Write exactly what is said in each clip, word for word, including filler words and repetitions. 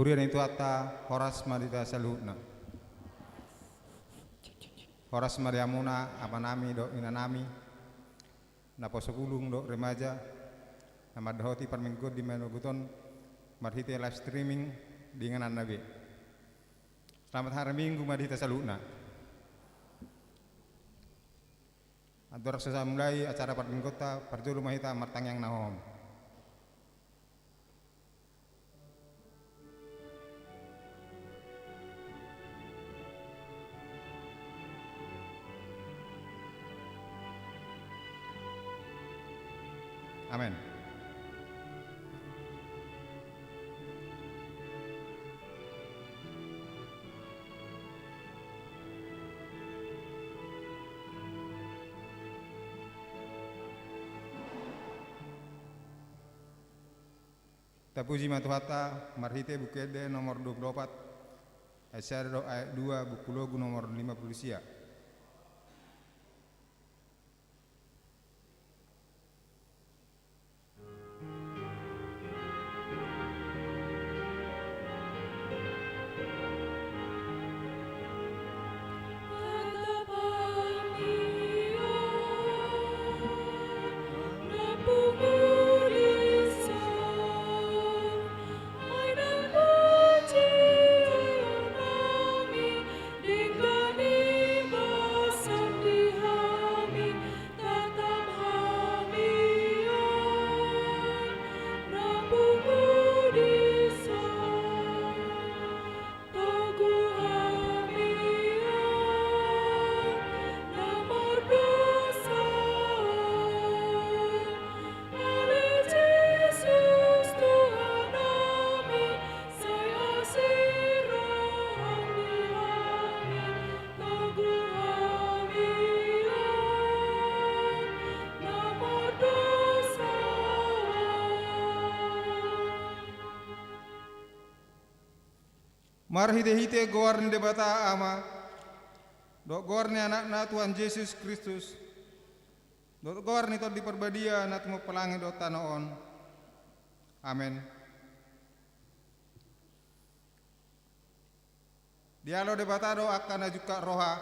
Huria ni Tuhanta, horas ma di hita saluhutna. Horas ma di hamuna amanami dohot inanami, naposo bulung dohot remaja, na mandohoti parmingguon di manogot on marhite live streaming di ingananna be. Selamat hari Minggu ma di hita saluhutna. Andorang so samulai acara parmingguonta, parjolo ma hita martangiang na hohom. Amen. Tapuji ma Tuhanta, marhite Buku Ende nomor dua pulu opat, ayat sada dohot ayat dua, Buku Logu nomor lima pulu sia. Marhitehite goar ni Debata Ama, dohot goar ni Anakna Tuhan Jesus Kristus, dohot goar ni Tondi Parbadia na tumompa langit dohot tano on. Amen. Dialo Debata do angka na jungkat roha.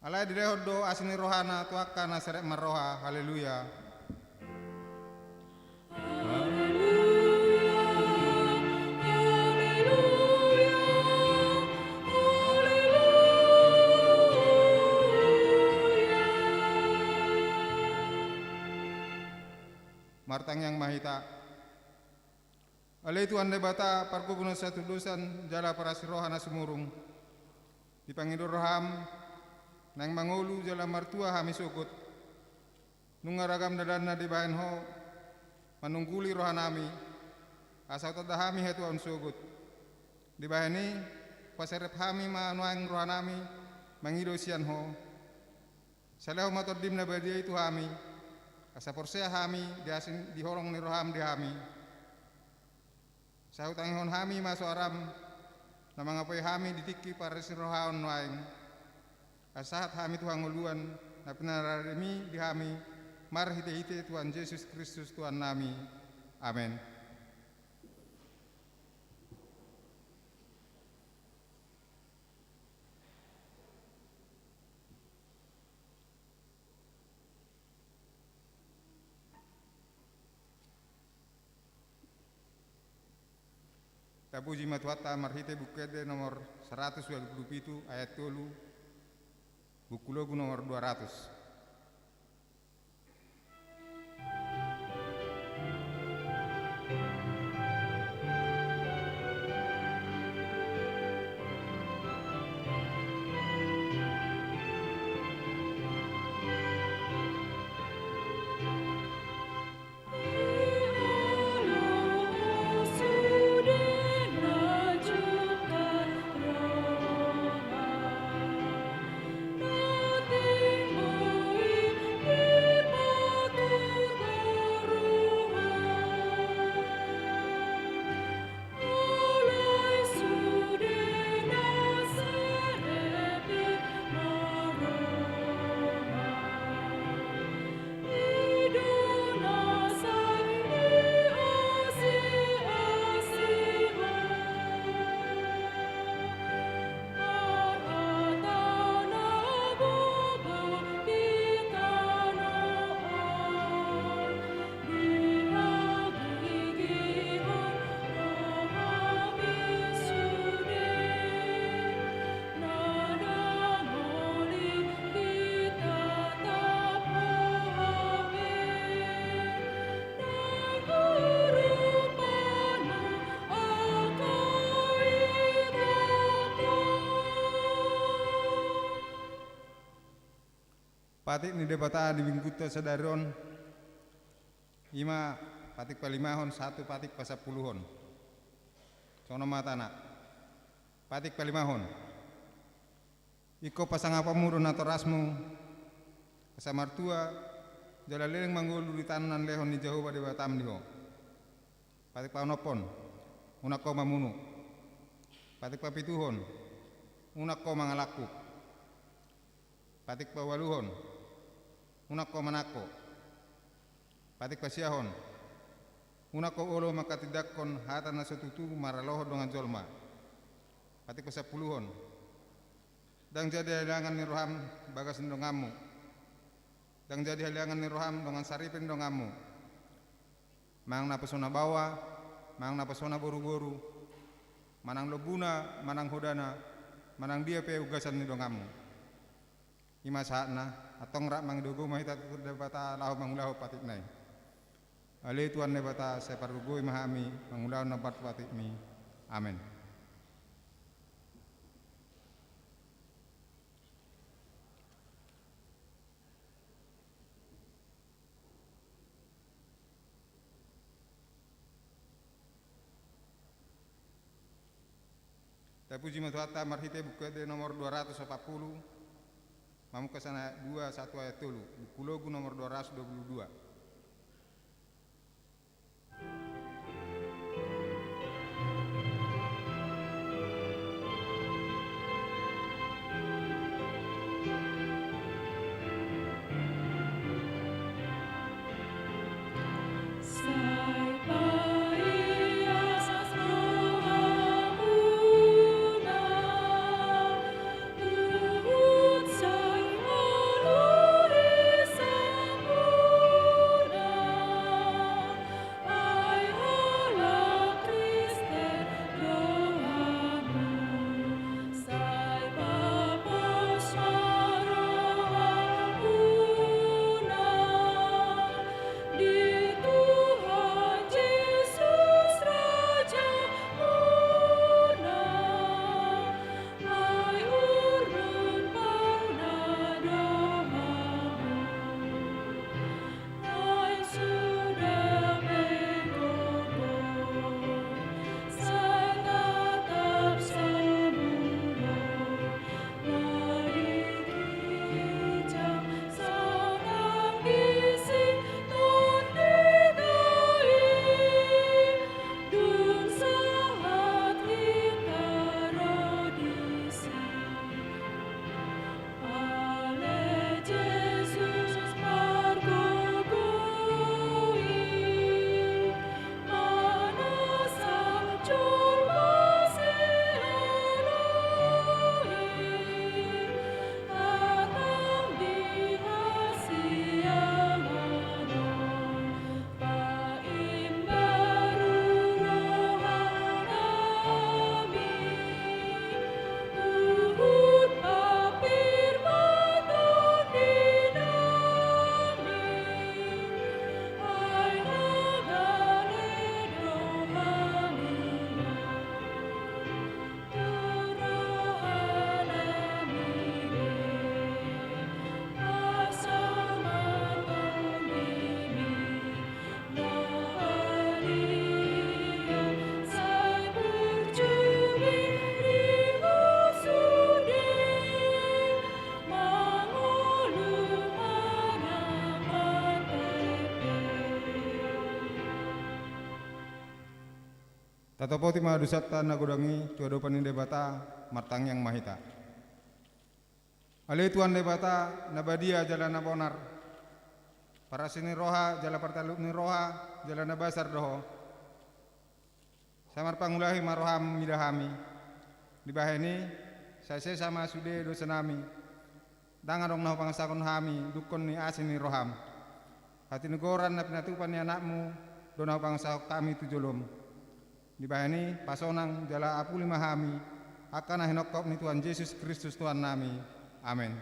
Alai dilehon do asi ni rohana tu angka na serep marroha. Haleluya. Haleluya. Haleluya. Haleluya. Martangiang ma hita. Ale Tuhan Debata, parguru na satu dosan jala parasi roha na sumurung. Dipangido roham, naeng mangolu jala martua hami sogot. Nunga ragam dalanna dibahen ho, manungguli rohanami, asa hutanda hami hatuaon sogot. Dibahen i, paserep hami ma nuaeng rohanami, mangido sian ho. Salehon ma Tondim na badia i tu hami, asa porsea hami di asi, di holong ni roham di hami. Sai hutangihon hami ma soaram, na mangapoi hami di tingki parasi roha on nuaeng. Asa sahat hami tu hangoluan, na pinarade mi di hami, marhitehite Tuhan Jesus Kristus Tuhannami. Amen. Tapuji ma Tuhanta marhite Buku Ende nomor saratus ualu pulu pitu ayat tolu, Buku Logu nomor dua ratus. Patik ni Debata di Minggunta sadari on, i ma patik palimahon sahat tu patik pasampuluhon. Songon on ma hatana. Patik palimahon. Ingkon pasangaponmu do natorasmu, asa martua jala leleng mangolu di tano na nilehon ni Jahowa Debatam di ho. Patik paonomhon. Unang ho mamunu. Patik papituhon. Unang ho mangalangkup. Patik paualuhon. Unang ho manangko. Patik pasiahon. Unang ho olo manghatindanghon hata na so tutu maralohon dongan jolma. Patik pasampuluhon. Ndang jadi haliangan ni roham bagas ni donganmu. Ndang jadi haliangan ni roham dongan saripe ni donganmu. Manang naposona baoa, manang naposona boruboru, manang lombuna, manang hodana, manang dia pe ugasan ni donganmu. I ma sahatna. Antong rap mangido gogo ma hita tu Debata laho mangulahon patikna i. Ale Tuhan Debata, sai pargogoi ma hami mangulahon na partu patikmi. Amen. Tapuji ma Tuhanta marhite Buku Ende nomor dua ratus opat puluh, mamungka sian ayat dua sahat tu ayat tolu, Buku Logu nomor dua ratus dua puluh dua. Tatopoti ma dosanta na godang i tu adopan ni Debata, martangiang ma hita. Ale Tuhan Debata, na badia jala na bonar, parasi ni roha jala partalup ni roha, jala na basar do Ho. Sai marpangulahi ma roham mida hami. Dibahen i, sai sesa ma sude dosanami. Ndang adong na hupangasahon hami dungkon ni asi ni roham. Hatinogoran na pinatupa ni Anakmu do na hupangasahon hami tu jolom. Dibahen i, pasonang jala apuli ma hami angka na hinongkop ni Tuhan Jesus Kristus Tuhannami. Amen.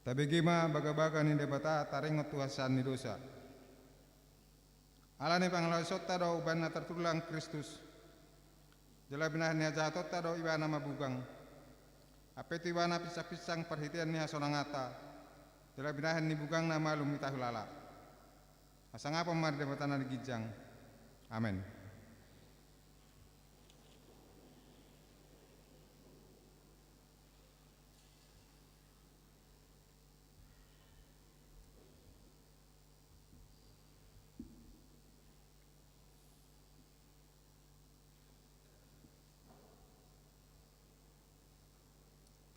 Tabege ma bagabaga ni Debata taringot tu hasesaan ni dosa. Ala ni pangalaosionta do umbahen na tartullang Kristus, jala binahen ni hajahatonta do Ibana mabugang. Ampe tu Ibana pinsangpinsang parhitean ni hasonanganta, jala binahen ni bugangna malum hita hulala. Hasangapon ma di Debata na di ginjang. Amen.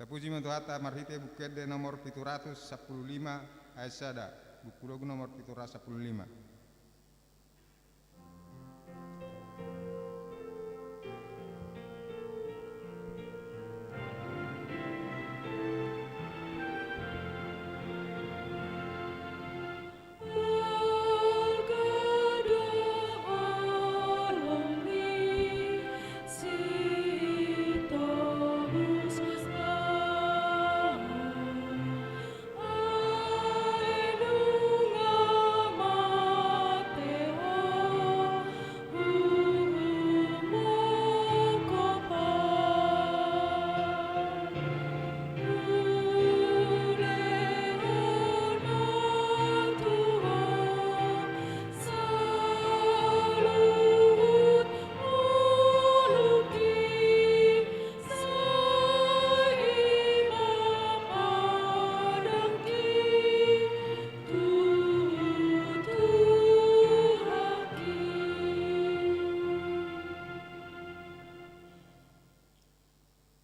Tapuji ma Tuhanta marhite Buku Ende nomor pitu ratus sampulu lima ayat sada, Buku Logu nomor pitu ratus sampulu lima.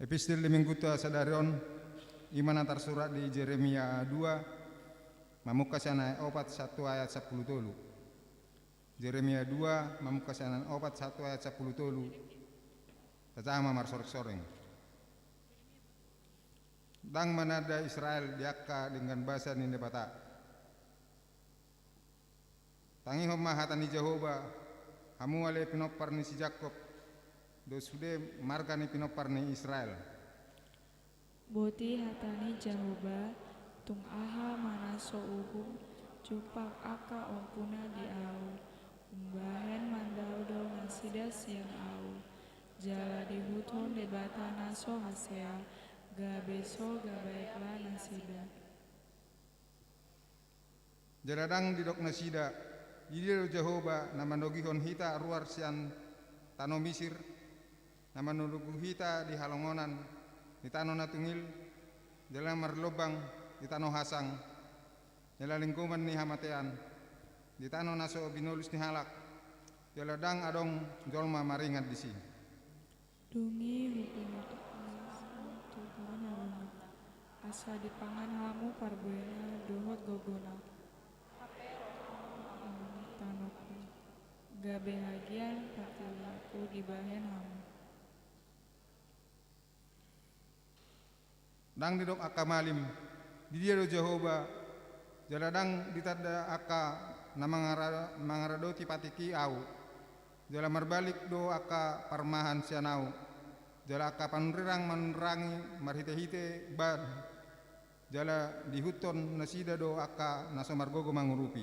Epistel di Minggunta sadari on, i ma na tarsurat di Jeremia dua, mamungka sian ayat opat sahat tu ayat sampulu tolu. Jeremia dua, mamungka sian ayat opat sahat tu ayat sampulu tolu. Tajaha ma marsorengsoreng. Ndang mananda Israel di angka denggan basa ni Debata. Tangihon ma hata ni Jahowa, hamu ale pinompar ni si Jakkob, dohot sude marga ni pinompar ni Israel. Boti hata ni Jahowa, tung aha ma na so uhum jumpang angka ompuna di ahu, umbahen mandaodao nasida sian ahu, jala diihuthon Debata na so hasea, gabe so gabaikla nasida. Jala ndang didok nasida, di dia do Jahowa na manogihon hita ruar sian tano Misir, na manogu hita di halongonan, di tano na tungil, jala marlombang di tano hasang, jala linggoman ni hamatean, di tano na so binolus ni halak, jala ndang adong jolma maringan disi. Dung i hupinatupa ma Tuhan harumuna, asa dipangan hamu parbuena dohot gogona. Hape rohamu ma amang tanoku, gabe hagian partingkianku dibahen hamu. Ndang didok angka malim, di dia do Jahowa, jala ndang ditanda angka na mangara-, mangaradoti patik i ahu, jala marbalik do angka parmahan sian ahu, jala angka panurirang manurirangi marhitehite ban, jala diihuthon nasida do angka na so margogo mangurupi.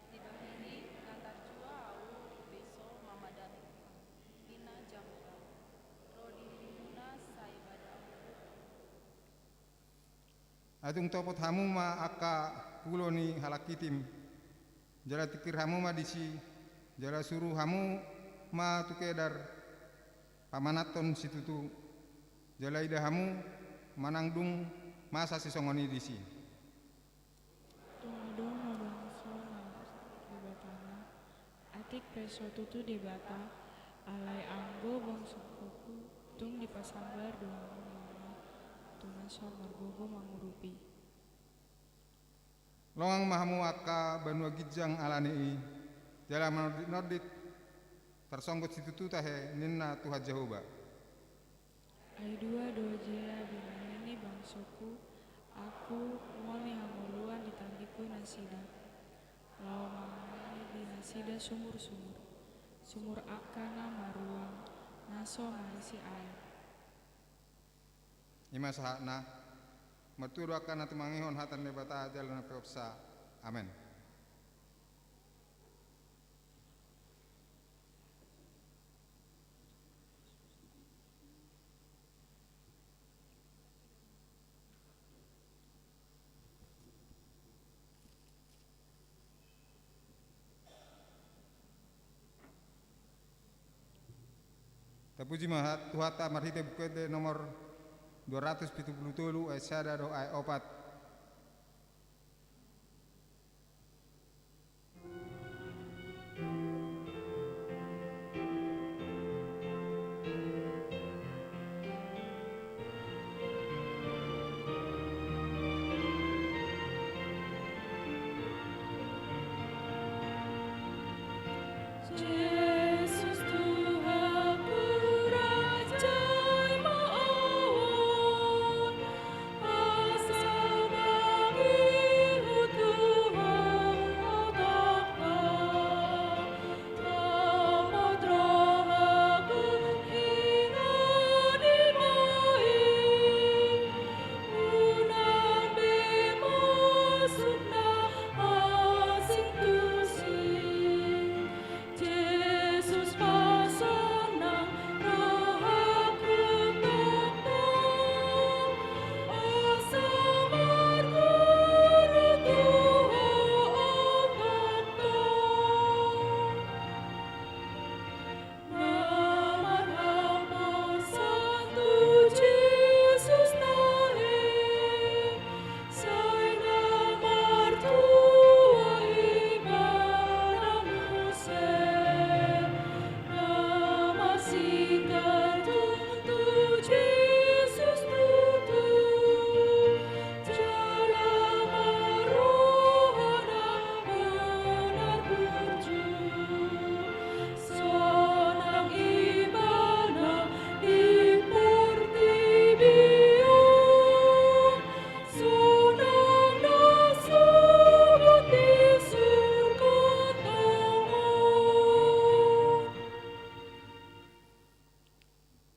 Dibahen i, na tarjua ahu, beso mamadahi Tuhan, ninna Jahowa, ro di urimuna sai bada ahu. Ai tung topot hamu ma angka pulo ni halak Kitim, jala tingkir hamu ma disi, jala suru hamu ma tu Kedar, pamananhon situtu, jala ida hamu manang dung masa sisongon i disi. Tung adong ma bangso na Debatana, atik pe so tutu Debata, alai anggo bangsoku tung dipasambar do hamu i ma tu na so margogo mangurupi. Longang ma hamu angka banua ginjang ala ni i, jala manonditnondit tarsonggot situtu tahe, ninna Tuhan Jahowa. Ai dua do jea binahen ni bangsoku, ahu, molo ni hangoluan ditandingkon nasida, laho mangalai di nasida sumur-sumur, sumur angka na maruang, na so marisi aek. I ma sahatna. Martua do angka na tumangihon hata ni Debata jala na pinasahat. Amen. Tapuji ma Tuhanta marhite Buku Ende nomor dua ratus pitu pulu tolu, ayat sada dohot ayat opat.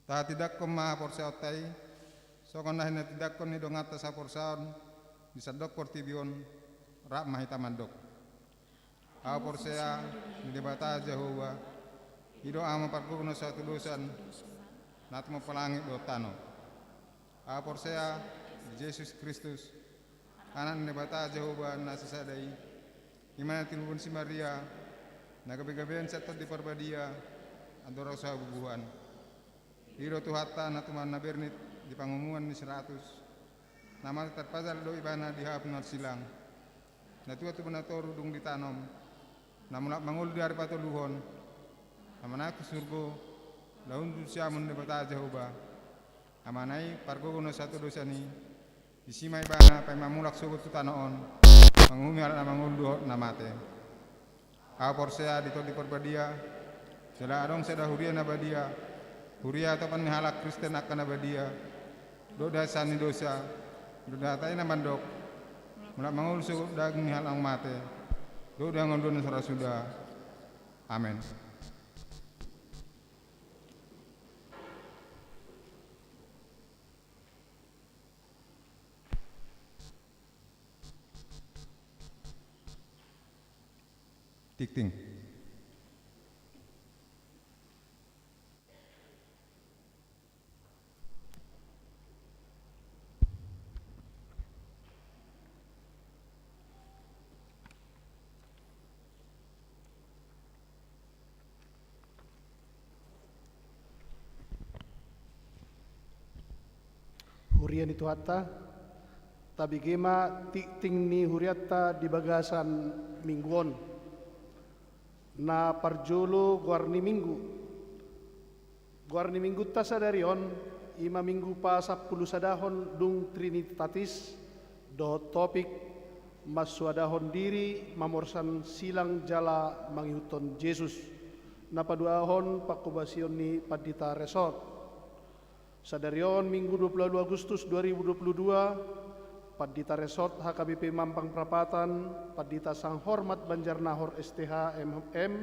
Tahatindangkon ma haporseaonta i, songon na hinatindangkon ni donganta saporsaon di sandok portibi on, rap ma hita mandok. Ahu porsea di Debata Jahowa, i do Ama pargogo na so hatodosan, na tumompa langit dohot tano. Ahu porsea di Jesus Kristus, Anak ni Debata Jahowa na sasada i, i ma na tinulungan si Maria, na gabegabean sian Tondi Parbadia, andorang so habubuhan. I do Tuhanta na tumanda na bernit di pangumuan ni si Pilatus, na mate tarpajal do Ibana di habuan na silang. Na tua tu bona toru dung ditanom, na mulak mangolu di ari patoluhon, na manaek tu surgo, na hundul siamun Debata Jahowa, Amana i pargogo na so hatodosan i, disi ma Ibana paima mulak sogot tu tano on, manguhumi halak na mangolu dohot na mate. Ahu porsea di Tondi Parbadia, jala adong sada huria na badia, huria atopan ni halak Kristen angka na badia, dohot di hasesaan ni dosa, dohot di hata i na mandok, mulak mangolu sogot daging ni halak na mate, dohot di hangoluan na so ra suda. Amen. Tingting. Huria ni Tuhanta, tabege ma tingting ni hurianta di bagasan minggu on. Na parjolo goar ni minggu. Goar ni minggunta sadari on, i ma minggu pasampulu sadahon dung Trinitatis, dohot topik, mansoadahon diri mamorsan silang jala mangihuthon Jesus, na paduahon pangkobasion ni Pandita Resort. Sadari on, Minggu dua puluh walu Agustus dua ribu dua puluh dua, Pandita Resort H K B P Mampang Prapatan, Pandita Sanghormat Banjarnahor S T H M M,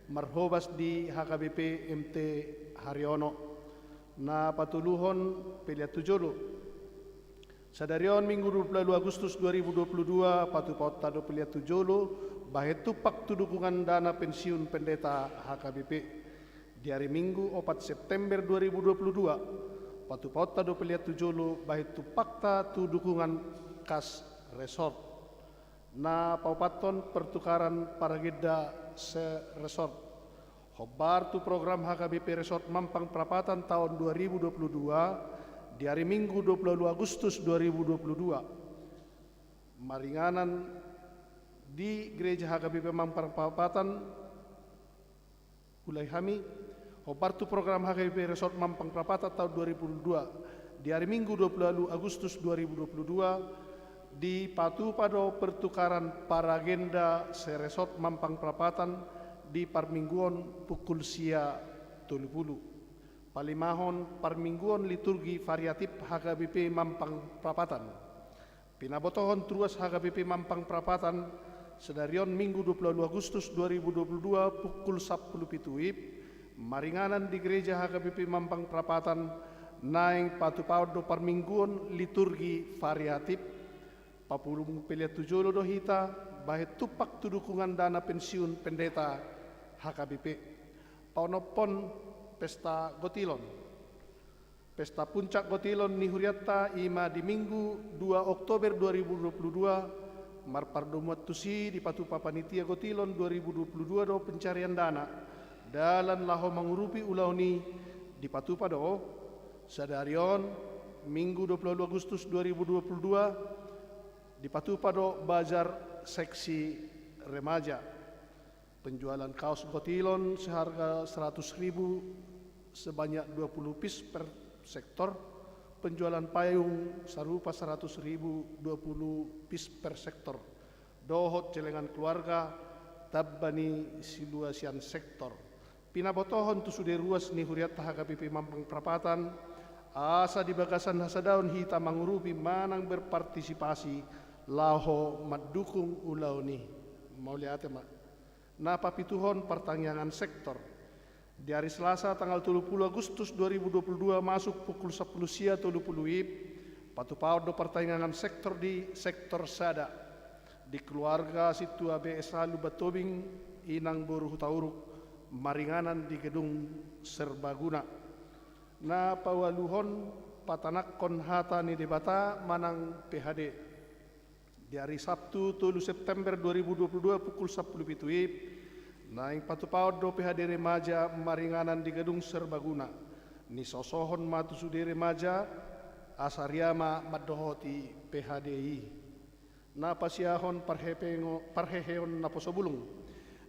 marhobas di H K B P M T Haryono, na patoluhon pelean tu jolo. Sadari on Minggu dua puluh ualu Agustus dua ribu dua puluh dua, patupaonta do pelean tu jolo bahen tumpak tu dukungan dana pensiun pendeta H K B P. Di ari Minggu opat September dua ribu dua puluh dua, patupaonta do pelean tu jolo bahen tumpakta tu dukungan kas resort. Na paopathon, pertukaran paragenda se-resort. Hombar tu program H K B P Resort Mampang Prapatan taon dua ribu dua puluh dua, di ari Minggu dua puluh ualu Agustus dua ribu dua puluh dua. Maringanan di Gereja H K B P Mampang Prapatan, ulahi hami, hombar tu program H K B P Resort Mampang Prapatan taon dua ribu dua puluh dua, di ari Minggu dua puluh ualu Agustus dua ribu dua puluh dua, dipatupa do pertukaran paragenda se-resort Mampang Prapatan di parmingguon pukul sia tolu pulu. Palimahon, parmingguon liturgi variatif H K B P Mampang Prapatan. Pinabotohon tu ruas H K B P Mampang Prapatan, sadari on Minggu dua puluh ualu Agustus dua ribu dua puluh dua pukul sampulu pitu WIB, maringanan di Gereja H K B P Mampang Prapatan, naeng patupaon do parmingguon liturgi variatif. Papulung pelean tu jolo do hita bahen tumpak tu dukungan dana pensiun pendeta H K B P. Paonomhon, pesta gotilon. Pesta puncak gotilon ni hurianta i ma di Minggu dua Oktober dua ribu dua puluh dua, marpardomuan tusi dipatupa panitia gotilon dua ribu dua puluh dua do pencarian dana, dalan laho mangurupi ulaon i, dipatupa do, sadari on, Minggu dua puluh ualu Agustus dua ribu dua puluh dua, dipatupa do bazar seksi remaja. Penjualan kaos gotilon seharga seratus ribu sebanyak dua puluh piece per sektor, penjualan payung sarupa seratus ribu dua puluh piece per sektor, dohot celengan keluarga tamba ni silua sian sektor. Pinabotohon tu sude ruas ni hurianta H K B P Mampang Prapatan, asa di bagasan hasadaon hita mangurupi manang berpartisipasi laho mandukung ulaon i. Mauliate ma. Na papituhon, partangiangan sektor. Di ari Selasa tanggal tolu pulu Agustus dua ribu dua puluh dua masuk pukul sampulu sia tolu pulu WIB, patupaon do partangiangan sektor di sektor sada, di keluarga Sintua B S H Lumban Tobing, Inang boru Hutauruk, maringanan di gedung serbaguna. Na paualuhon, patanakhon hata ni Debata manang P H D. Di ari Sabtu tolu September dua ribu dua puluh dua pukul sampulu pitu WIB, naeng patupaon do P H D remaja maringanan di gedung serbaguna. Nisosohon ma tu sude remaja, asa riama mandohoti P H D i. Na pasiahon, parhepengo-, parheheon naposo bulung.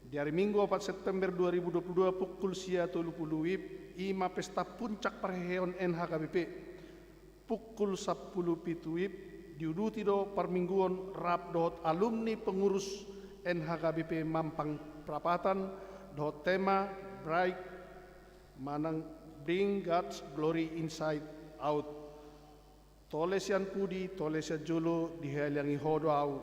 Di ari Minggu opat September dua ribu dua puluh dua pukul sia tolu pulu WIB, i ma pesta puncak parheheon N H K B P. Pukul sampulu pitu WIB, diuduti do parmingguon rap dohot alumni pengurus N H K B P Mampang Prapatan, dohot tema Bright manang Bring God's Glory Inside Out. Tole sian pudi, tole sian jolo, dihaliangi Ho do ahu,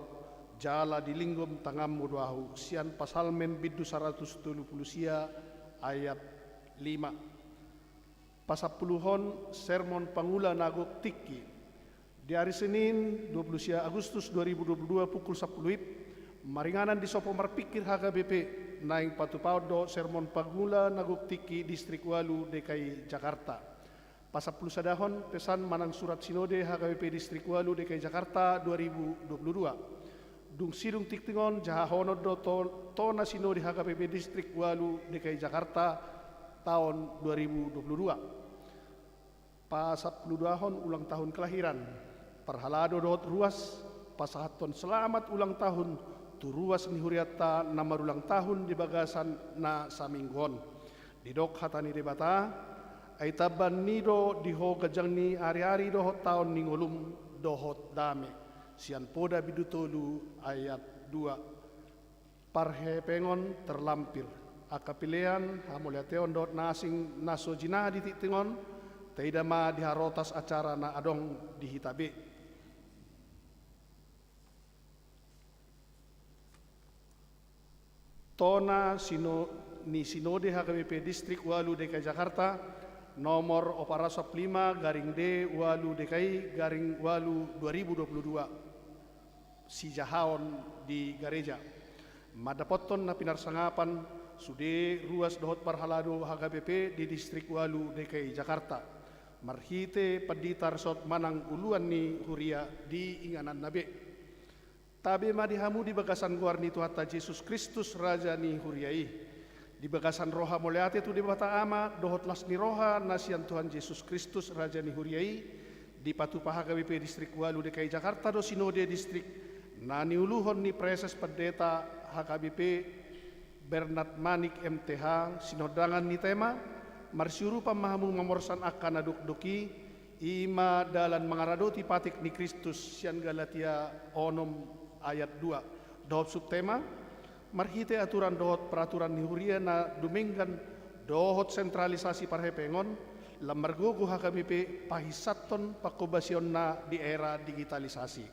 jala dilinggom tanganmu do ahu, sian Psalmen bindu saratus tolu pulu sia ayat lima. Pasampuluhon, sermon pangula na gok tingki. Di ari Senin dua pulu sia Agustus dua ribu dua pulu dua pukul sampulu WIB, maringanan di sopo marpingkir H K B P, naeng patupaon do sermon pangula na gok tingki Distrik Ualu D K I Jakarta. Pasampulu sadahon, pesan manang surat sinode H K B P Distrik Ualu D K I Jakarta dua ribu dua pulu dua. Dung sidung tingting on, jahahonon do to-, tona sinode H K B P Distrik Ualu D K I Jakarta taon dua ribu dua pulu dua. Pasampulu duahon, ulang tahun kelahiran. Parhalado dohot ruas, pasahathon selamat ulang tahun tu ruas ni hurianta na marulang tahun di bagasan na saminggu on. Didok hata ni Debata, ai tambaanni do di ho ganjang ni ari-ari dohot taon ni ngolum dohot dame. Sian Poda bindu tolu ayat dua. Parhepengon terlampir. Angka pelean, hamauliateon dohot na asing na so jinah di tingting on, taida ma di harotas acara na adong di hita be. Tona sino-, ni Sinode H K B P Distrik Ualu D K I Jakarta, Nomor opat ratus lima garing D ualu D K I garing ualu dua ribu dua puluh dua. Sijahaon di gareja. Mandapothon na pinarsangapan sude ruas dohot parhalado H K B P di Distrik ualu D K I Jakarta. Marhite pandita resort manang uluan ni huria di ingananna be. Tabe ma di hamu di bagasan goar ni Tuhanta Jesus Kristus Raja ni huria i. Di bagasan roha mauliate tu Debata Ama, dohot las ni roha na sian Tuhan Jesus Kristus Raja ni huria i, dipatupa H K B P Distrik ualu D K I Jakarta do sinode distrik, na niuluhon ni Praeses Pandita H K B P Bernard Manik M T H, sinondangan ni tema, marsiurupan ma hamu mamorsan angka na dokdok i, i ma dalan mangaradoti patik ni Kristus sian Galatia onom ayat dua. Dohot subtema, marhite aturan dohot peraturan ni huria na dumenggan dohot sentralisasi parhepengon, lam margogo H K B P pahinsathon pangkobasionna di era digitalisasi.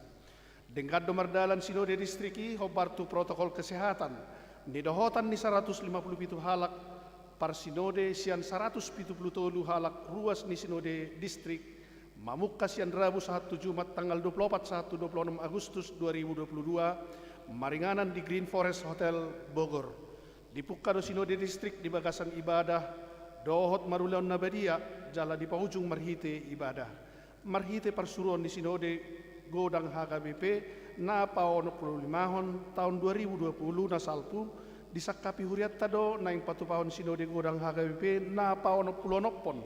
Denggan do mardalan sinode distrik i hombar tu protokol kesehatan nidohotan ni saratus lima pulu pitu halak parsinode sian saratus pitu pulu tolu halak ruas ni sinode distrik, mamungka sian Rabu sahat tu Jumat tanggal dua pulu opat sahat tu dua pulu onom Agustus dua ribu dua pulu dua, maringanan di Green Forest Hotel Bogor. Dipungka do sinode distrik di bagasan ibadah dohot marulaon na badia, jala dipaujung marhite ibadah. Marhite parsuruon ni sinode godang H K B P na paonom pulu limahon taon dua ribu dua pulu na salpu, disangkapi hurianta do naeng patupahon sinode godang H K B P na paonom pulu onomhon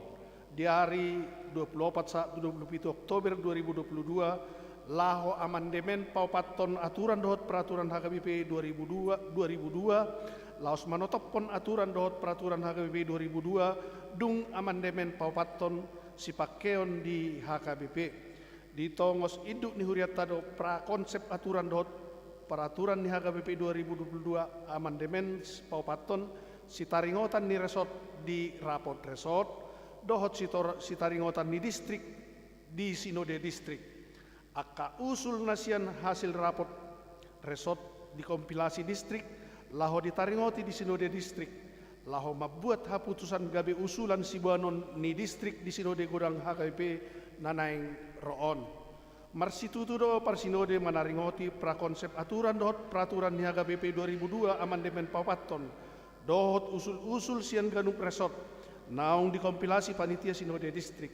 di ari dua pulu opat sahat dua pulu pitu Oktober dua ribu dua pulu dua, laho amandemen paopathon aturan dohot peraturan H K B P dua ribu dua, dua ribu dua, laos manotophon aturan dohot peraturan H K B P dua ribu dua, dung amandemen paopathon sipangkeon di H K B P. Di tongos induk ni hurianta do prakonsep aturan dohot peraturan ni H K B P dua ribu dua pulu dua amandemen paopathon sitaringotan ni resort di rapot resort, dohot sitor-, sitaringotan ni distrik di sinode distrik. Angka usul na sian hasil rapot resort dikompilasi distrik, laho ditaringoti di sinode distrik, laho mambuat haputusan gabe usulan siboanon ni distrik di sinode godang H K B P na naeng ro on. Marsitutu do parsinode manaringoti prakonsep aturan dohot peraturan ni H K B P dua ribu dua amandemen paopathon, dohot usul-usul sian ganup resort, naung dikompilasi panitia sinode distrik.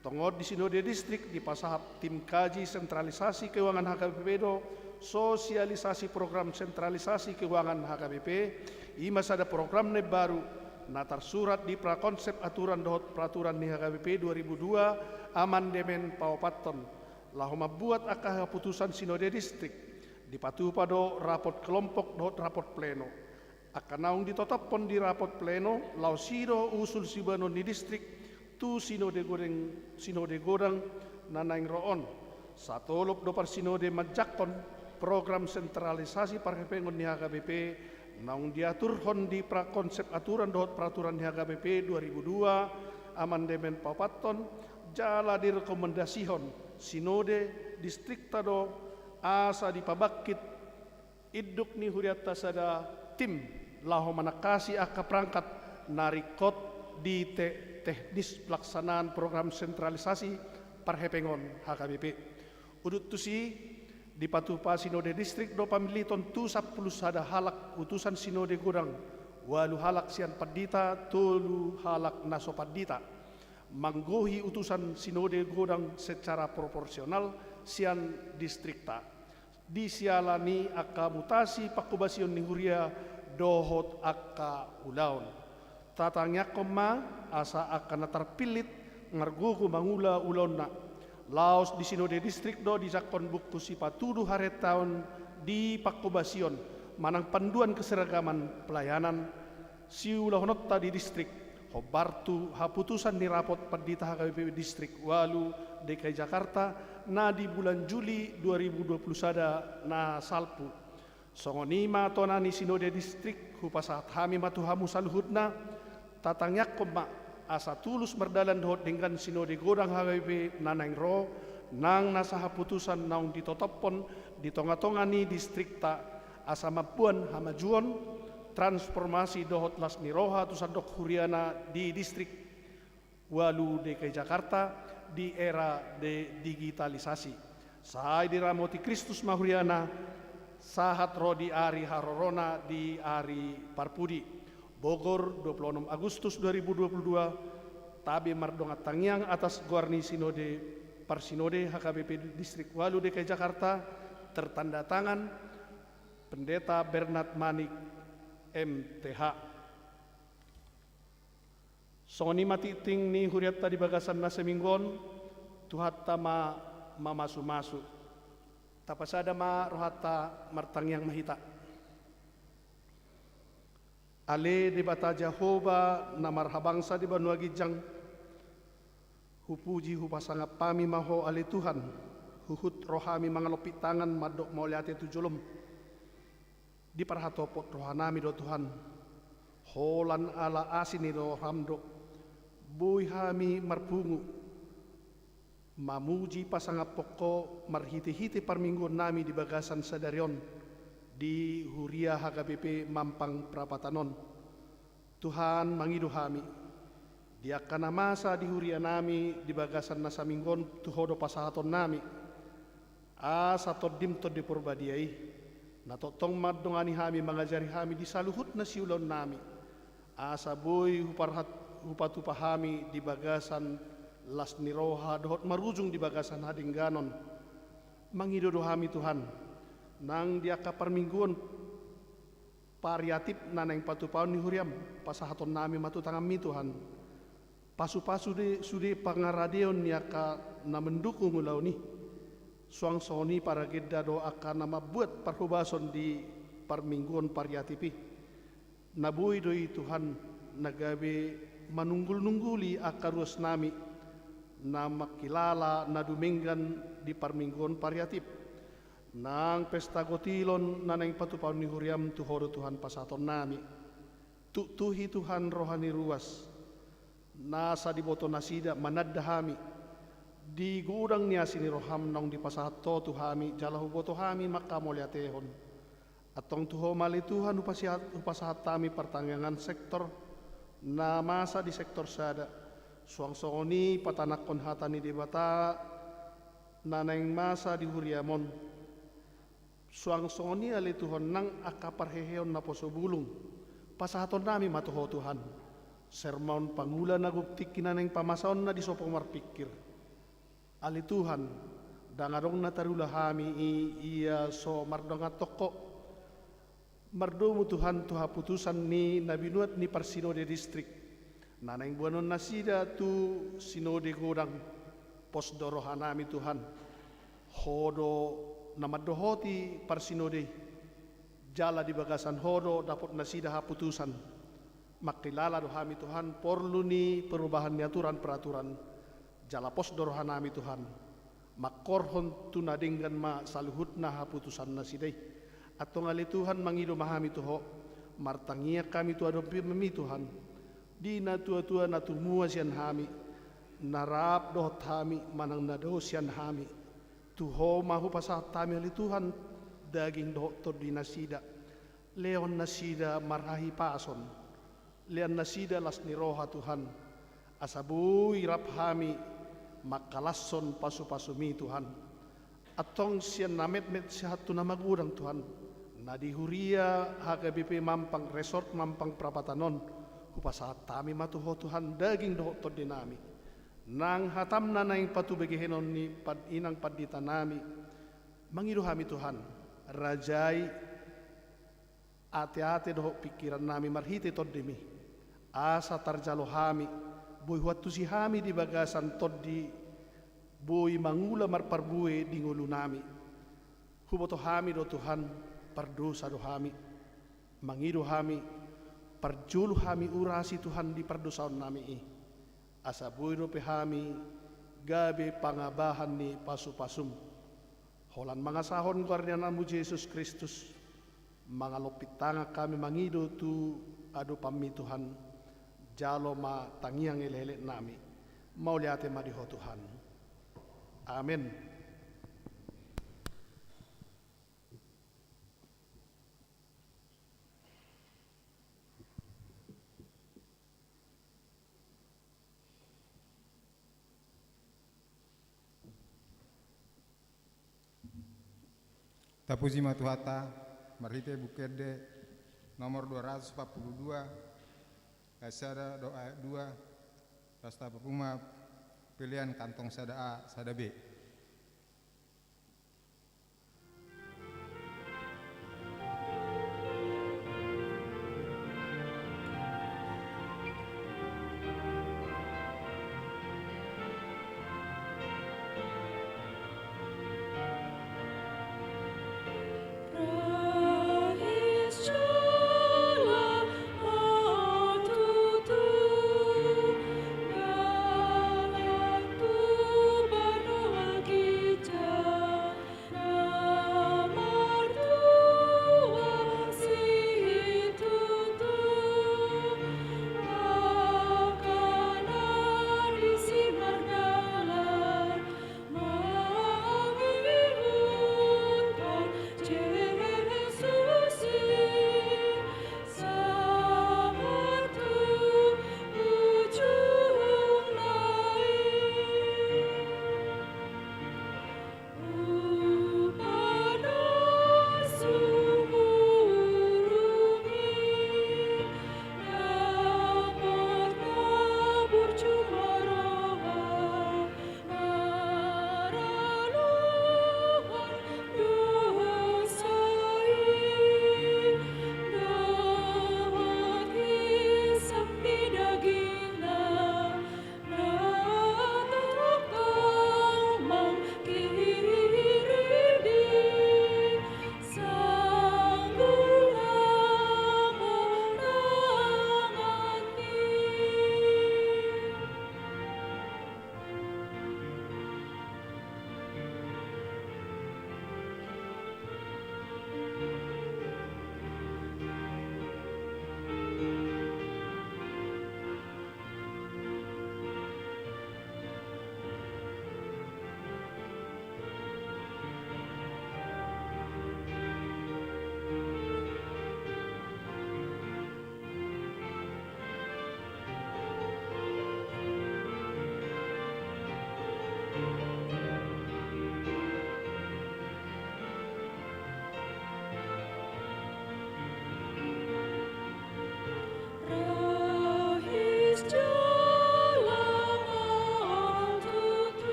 Tongon di sinode distrik dipasahat tim kaji sentralisasi keuangan H K B P do sosialisasi program sentralisasi keuangan H K B P, i ma sada program na imbaru, na tarsurat di prakonsep aturan dohot peraturan ni H K B P dua ribu dua amandemen paopathon, laho mambuat angka haputusan sinode distrik, dipatupa do rapot kelompok dohot rapot pleno. Angka naung ditotophon di rapot pleno, laos i do usul siboanon ni distrik tu sinode godang, sinode godang na naeng ro on. Satolop do parsinode manjangkon program sentralisasi parhepengon ni H K B P, naung diaturhon di prakonsep aturan dohot peraturan ni H K B P dua ribu dua amandemen paopathon, jala direkomendasihon sinode distrikta do asa dipabangkit induk ni hurianta sada tim laho manangkasi angka perangkat na ringkot di te-, teknis pelaksanaan program sentralisasi parhepengon H K B P. Udut tusi, dipatupa sinode distrik do pamiliton tu sampulu sada halak utusan sinode godang, ualu halak sian pandita, tolu halak na so pandita, manggohi utusan sinode godang secara proporsional sian distrikta. Di siala ni angka mutasi pangkobasion ni huria dohot angka ulaon. Tatangiangkon ma asa angka na tarpillit margogo mangula ulaonna. Laos di sinode distrik do dijangkon buku sipatudu harentaon di pangkobasion manang panduan keseragaman pelayanan siulahononta di distrik, hombar tu haputusan ni rapot pandita H K B P Distrik ualu D K I Jakarta na di bulan Juli dua ribu dua puluh sada na salpu. Songon i ma tona ni sinode distrik, hupasahat hami ma tu hamu saluhutna, tatangiangkon ma asa tulus mardalan dohot denggan sinode godang H K B P na naeng ro, nang nasa haputusan naung ditotophon di tonga-tonga ni distrikta, asa mamboan hamajuon, transformasi dohot las ni roha tu sandok huriana di distrik. ualu D K I Jakarta di era de digitalisasi. Sai diramoti Kristus ma huriana, sahat ro di ari harorona di ari parpudi. Bogor, dua puluh enam Agustus dua ribu dua puluh dua, tabe mardongan tangiang atas goar ni sinode, parsinode H K B P Distrik ualu D K I Jakarta, tertanda tangan Pendeta Bernard Manik, M T H. Songon i ma tingting ni hurianta di bagasan na saminggu on, Tuhanta ma mamasumasu. Tapasada ma rohanta, martangiang ma hita. Ale Debata Jahowa na marhabangsa di banua ginjang, hupuji hupasangap hami ma Ho ale Tuhan, huhut rohami mangalompit tangan mandok mauliate tu jolom. Diparhatopot rohanami do Tuhan, holan ala asi ni roham do boi hami marpungu, mamuji pasangaphon Ho marhitehite parmingguonnami di bagasan sadari on di huria H K B P Mampang Prapatan on. Tuhan, mangido hami, di angka na masa di hurianami di bagasan na saminggu on tu Ho do pasahatonnami. Asa Tondim Tondi Porbadia i, na tongtong mandongani hami, mangajari hami di saluhut na siulaonnami, asa boi huparhat-, hupatupa hami di bagasan las ni roha dohot marujung di bagasan hadengganon. Mangido do hami Tuhan, nang di angka parmingguon pariatip na naeng patupaon ni huriam, pasahatonnami ma tu tanganmi Tuhan. Pasupasu do sude pangaradeon ni angka na mendukung ulaon i. Suang songon i paragenda do angka na mambuat parhobason di parmingguon pariatip i. Na boi do i Tuhan na gabe manunggul-nungguli angka ruasnami na mangkilala na dumenggan di parmingguon pariatip. Nang pesta gotilon na naeng patupaon ni huriam tu Ho do Tuhan pasahatonnami. Tuktuhi Tuhan roha ni ruas, nasa diboto nasida mananda hami di godang ni asi ni roham naung dipasahat Ho tu hami, jala huboto hami mangkamauliatehon. Antong tu Ho ma ale Tuhan hupasihat-, hupasahat hami partangiangan sektor na masa di sektor sada. Suang songon i patanakhon hata ni Debata na naeng masa di huriam on. Suang songon i ale Tuhan nang angka parheheon naposobulung, pasahatonnami ma tu Ho Tuhan. Sermon pangula na gok tingki na naeng pamasaonna di sopo marpingkir. Ale Tuhan, ndang adong na tarula hami i, ia so mardongan tongko. Mardomu Tuhan tu haputusan ni na binuat ni parsinode distrik na naeng boanon nasida tu sinode godang. Pos do rohanami Tuhan, Ho do na mandohoti parsinode i. Jala di bagasan Ho do dapot nasida haputusan. Mangkilala do hami Tuhan porlu ni perubahan ni aturan-peraturan. Jala pos do rohanami Tuhan, mangkorhon tu na denggan ma saluhutna haputusan nasida i. Antong ale Tuhan mangido ma hami tu Ho, martangiang hami tu adopanmi Tuhan. Di na tua-tua na tumua sian hami, na rap dohot hami manang na dao sian hami, tu Ho ma hupasahat hami ale Tuhan, daging dohot tondi nasida. Lehon nasida marhahipason. Lehon nasida las ni roha Tuhan, asa boi rap hami mangkalashon pasupasumi Tuhan. Antong sian na metmet sahat tu na magodang Tuhan, na di huria H K B P Mampang, Resort Mampang Prapatan on, hupasahat hami ma tu Ho Tuhan daging dohot tondinami. Nang hatam na naeng patubegehenon ni pad-, inang panditanami, mangido hami Tuhan, rajai ateate dohot pingkirannami marhite Tondimi, asa tarjalo hami, boi huantusi hami di bagasan tondi, boi mangula marparbue di ngolunami. Huboto hami do Tuhan, pardosa do hami. Mangido hami, parjolo hami urasi Tuhan di pardosaonnami i, asa boi dope hami gabe pangabahan ni pasupasum. Holan mangasahon goar ni Anakmu Jesus Kristus, mangalompit tangan hami mangido tu adopanmi Tuhan, jalo ma tangiang elekeleknami. Mauliate ma di Ho Tuhan. Amen. Tapuji ma Tuhanta, marhite Buku Ende nomor dua ratus empat puluh dua, ayat sada dohot ayat dua, laos tapapungu ma pelean kantong sada A, sada B.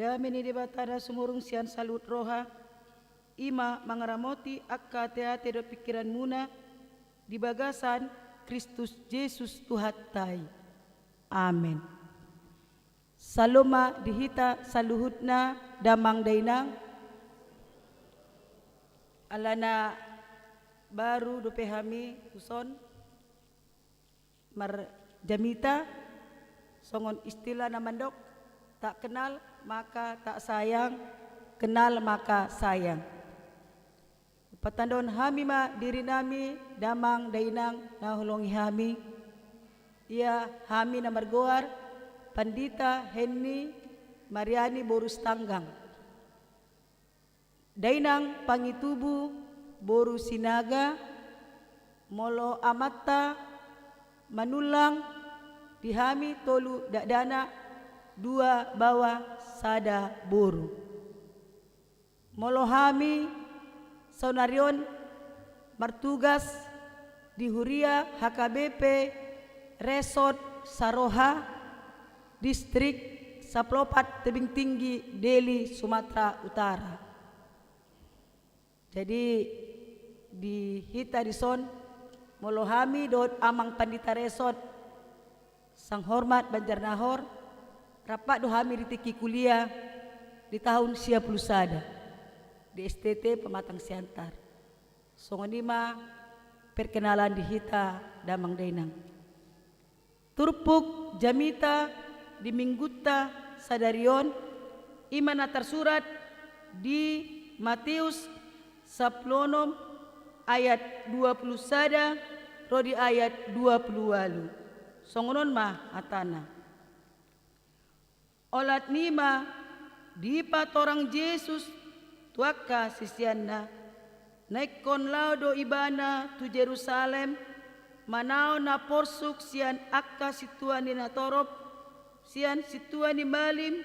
Dame ni Debata na sumurung sian saluhut roha, i ma mangaramoti angka ateate dohot pingkiranmuna di bagasan Kristus Jesus Tuhanta i. Amen. Salom ma di hita saluhutna, damang dainang. Alana baru dope hami tuson marjamita, songon istilah na mandok, tak kenal maka tak sayang, kenal maka sayang. Patandahon hami ma dirinami, damang dainang na holongi hami. Ia hami na margoar Pandita Henny Mariani boru Sitanggang. Dainang Pangitubu boru Sinaga, molo amanta Manullang, di hami tolu dakdanak, dua baoa sada boru. Molo hami saonari on martugas di huria H K B P Resort Saroha, Distrik Sampulu Opat Tebing Tinggi, Deli, Sumatera Utara. Jadi, di hita dison, molo hami dohot amang pandita resort, Sang Hormat Banjarnahor, rap do hami di tingki kuliah di tahun sia pulu sada di S T T Pematang Siantar. Songon i ma perkenalan di hita, damang dainang. Turpuk jamita di minggunta sadari on, i ma na tarsurat di Mateus sampulu onom ayat dua pulu sada ro di ayat dua pulu ualu. Songon on ma hatana. Olat ni i ma dipatorang Jesus tu angka siseanna, na ingkon laho do Ibana tu Jerusalem, manaon na porsuk sian angka sintua ni natorop, sian sintua ni malim,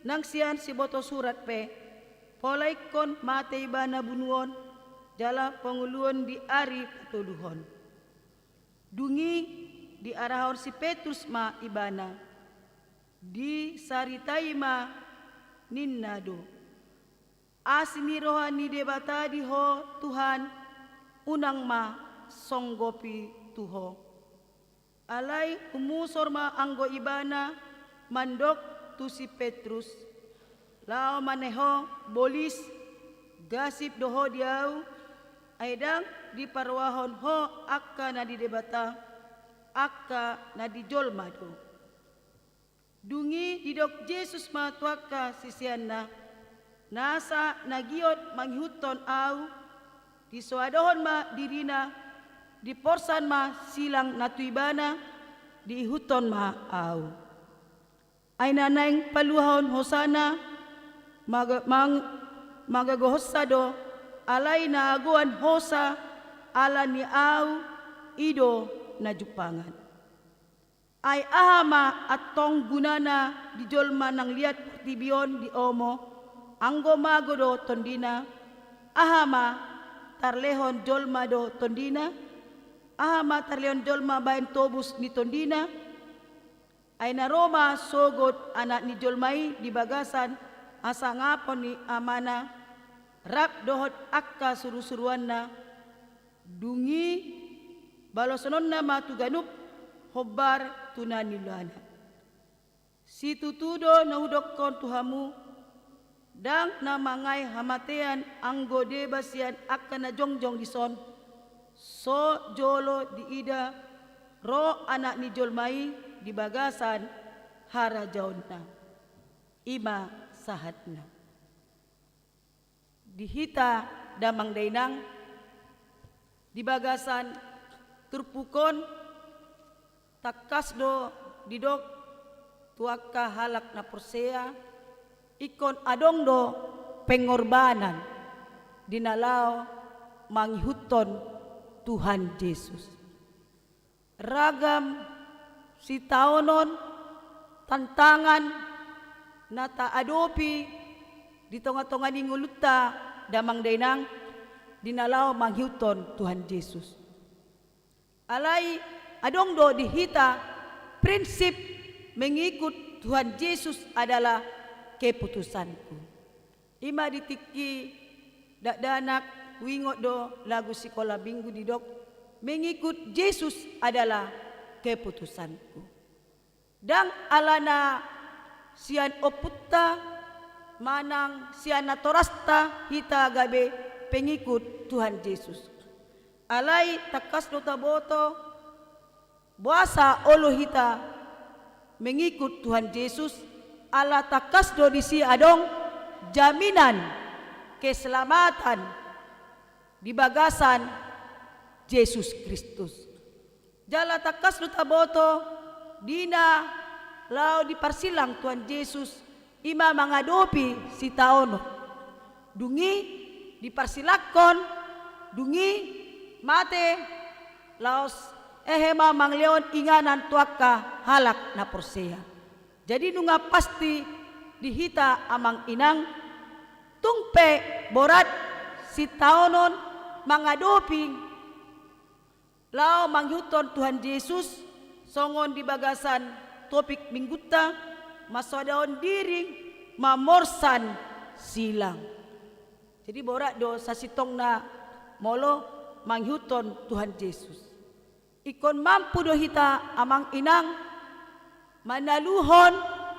nang sian sibotosurat pe, pola ingkon mate Ibana bunuon, jala pangoluon di ari patoluhon. Dung i diarahon si Petrus ma Ibana. Disaritai ma, ninna do: Asi ni roha ni Debata di ho, Tuhan, unang ma songgopi tu ho. Alai umusor ma anggo Ibana mandok tu si Petrus: Laho ma ne ho, bolis, gasip do ho di Ahu, ai ndang diparrohahon ho angka na di Debata, angka na di jolma do. Dung i didok Jesus ma tu angka siseanna: Nasa na giot mangihuthon Ahu, disoadohon ma dirina, diporsan ma silang na tu ibana, diihuthon ma Ahu. Ai na naeng paluahon hosana, maga-, mang-, mangagohonsa do, alai na agoan hosa ala ni Ahu, i do na jumpangan. Ai aha ma antong gunana di jolma nang liat portibi on diomo, anggo mago do tondina? Aha ma tarlehon jolma do tondina? Aha ma tarlehon jolma baen tobus ni tondina? Ai na ro ma sogot Anak ni jolma i di bagasan hasangapon ni Amana, rap dohot angka surusuruanna. Dung i balosononna ma tu ganup, hombar tu na niulana. Situtu do na hudokkon tu hamu, ndang na mangae hamatean anggo deba sian angka na jongjong dison, so jolo diida ro Anak ni jolma i di bagasan harajaonna. I ma sahatna. Di hita, damang dainang, di bagasan turpuk on, tangkas do didok tu angka halak na porsea, ingkon adong do pengorbanan di na laho mangihuthon Tuhan Jesus. Ragam sitaonon, tantangan na taadopi di tongatonga ni ngolunta, damang dainang, di na laho mangihuthon Tuhan Jesus. Alai adong do di hita prinsip mengikut Tuhan Jesus adalah keputusanku. I ma di tingki dakdanak huingot do lagu sikola minggu didok, mengikut Jesus adalah keputusanku. Ndang alana sian ompunta manang sian natorasta hita gabe pengikut Tuhan Jesus. Alai tangkas do taboto, boasa olo hita mengikut Tuhan Jesus, ala tangkas do disi adong jaminan keselamatan di bagasan Jesus Kristus. Jala tangkas do taboto, di na laho diparsilang Tuhan Jesus, i ma mangadopi sitaonon. Dung i diparsilangkon, dung i mate, laos hehe ma mangalehon inganan tu angka halak na porsea. Jadi nunga pasti di hita amang inang, tung pe borat sitaonon mangadopi laho mangihuthon Tuhan Jesus, songon di bagasan topik minggunta, mansoadahon diri mamorsan silang. Jadi borat do sasintongna molo mangihuthon Tuhan Jesus. Ingkon mampu do hita amang inang manaluhon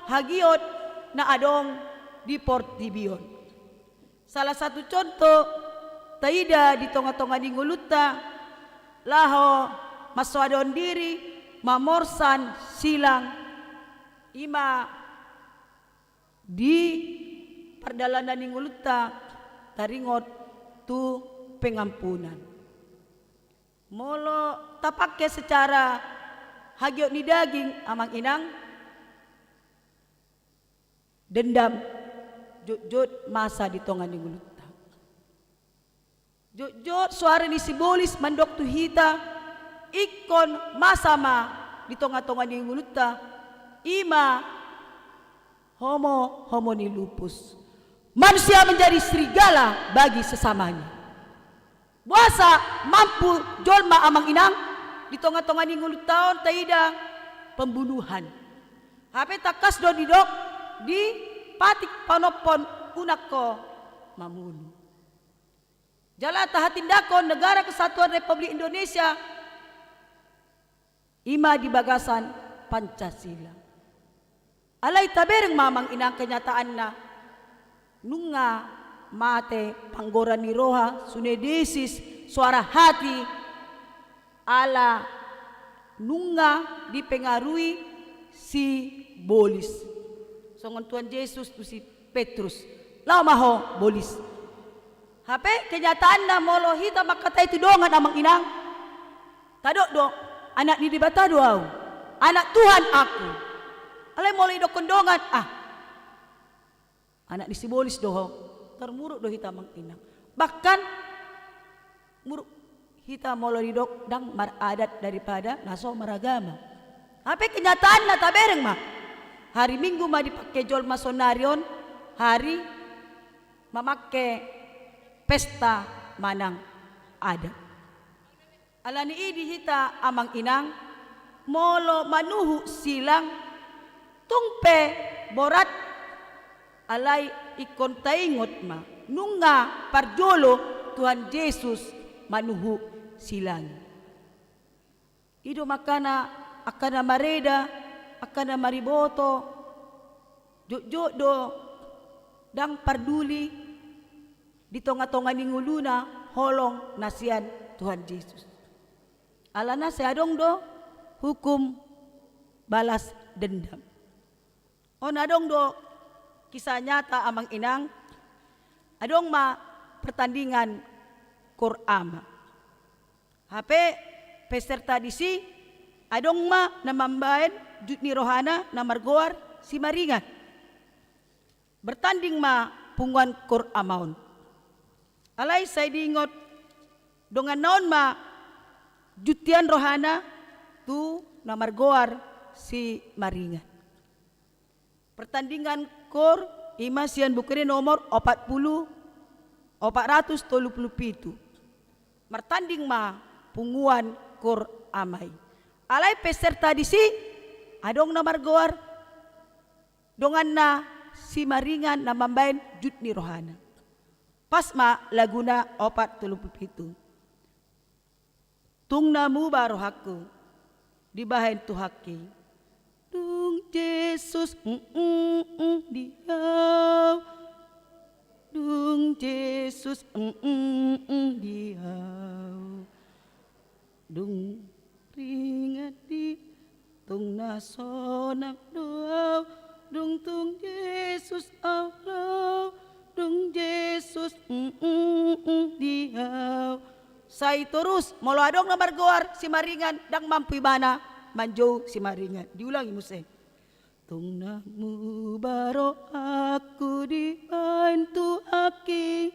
hagiot na adong di portibi on. Salah satu contoh taida di tonga-tonga ni ngolunta, laho mansoadahon diri mamorsan silang, i ma di pardalanan ni ngolunta taringot tu pengampunan. Molo tapangke secara hagiot ni daging amang inang, dendam jotjot masa di tonga ni ngolunta. Jotjot soara ni sibolis mandok tu hita, ingkon masa ma di tonga-tonga ni ngolunta, i ma homo, homo ni lupus. Manusia menjadi serigala bagi sesamanya. Boasa mampu jolma amang inang di tonga-tonga ni ngolunta on taida pembunuhan. Hape tangkas do didok di patik panompon unang ho mamunu. Jala tahatindangkon Negara Kesatuan Republik Indonesia, i ma di bagasan Pancasila. Alai tabereng ma amang inang kenyataanna, nunga mate panggora ni roha, sunedesis, soara hati, ala nunga dipengaruhi sibolis. Songon Tuhan Jesus tu si Petrus, laho ma ho bolis. Hape kenyataanna molo hita mangkatai tu dongan amang inang, tadok do, anak ni Debata do au, anak Tuhan aku. Alai molo idokkon dongan, ah, anak ni sibolis do ho, tarmuruk do hita amang inang. Bahkan muruk hita molo didok ndang maradat daripada na so maragama. Hape kenyataanna tabereng ma, hari Minggu ma dipangke jolma saonari on hari mamangke pesta manang adat. Alani i di hita amang inang, molo manuhu silang, tung pe borat, alai ingkon taingot ma, nunga parjolo Tuhan Jesus manuhu silang. I do makana angka na mareda, angka na mariboto, jotjot do ndang parduli di tonga-tonga ni ngoluna holong na sian Tuhan Jesus. Alana sai adong do hukum balas dendam. On adong do kisah nyata amang inang, adong ma pertandingan kor ama. Hape peserta disi adong ma na mambaen jut ni rohana na margoar si Maringan. Bertanding ma punguan kor ama on. Alai sai diingot donganna on ma juntian rohana tu na margoar si Maringan. Pertandingan kor i ma sian buku ende nomor opat pulu, opat ratus tolu pulu pitu. Martanding ma punguan kor ama i. Alai peserta disi adong na margoar donganna si Maringan na mambaen jut ni rohana. Pas ma laguna opat tolu pulu pitu. Tung na muba rohangku dibahen Tuhanki. Dung Jesus, mm, mm, mm, di au. Dung Jesus, mm, mm, mm, di au. Dung ringan di, tung na sonang do au. Dung tung Jesus au laho. Dung Jesus, mm, mm, mm, di au. Sai torus, molo adong na margoar si Maringan, ndang mampu ibana manjou si Maringan. Diulangi muse. Tung na muba rohangku dibahen Tuhanki,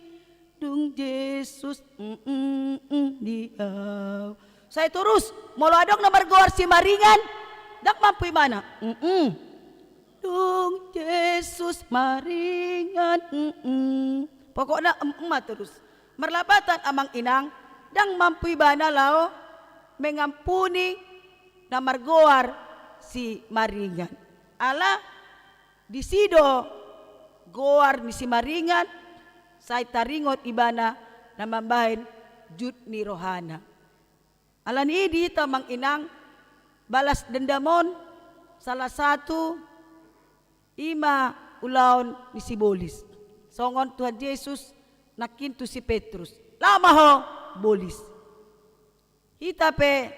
dung Jesus, mm, mm, mm, di au. Sai torus, molo adong na margoar si Maringan, ndang mampu ibana. Mm, mm. Dung Jesus Maringan, mm, mm. Pokokna, mm, mm, ma torus. Marlapatan amang inang, ndang mampu ibana laho mengampuni na margoar si Maringan. Ala disi do goar ni si Maringan, sai taringot ibana na mambahen jut ni rohana. Alani i di hita amang inang, balas dendam on salah satu i ma ulaon ni si Bolis. Songon Tuhan Jesus nangkin tu si Petrus, laho ma ho Bolis. Hita pe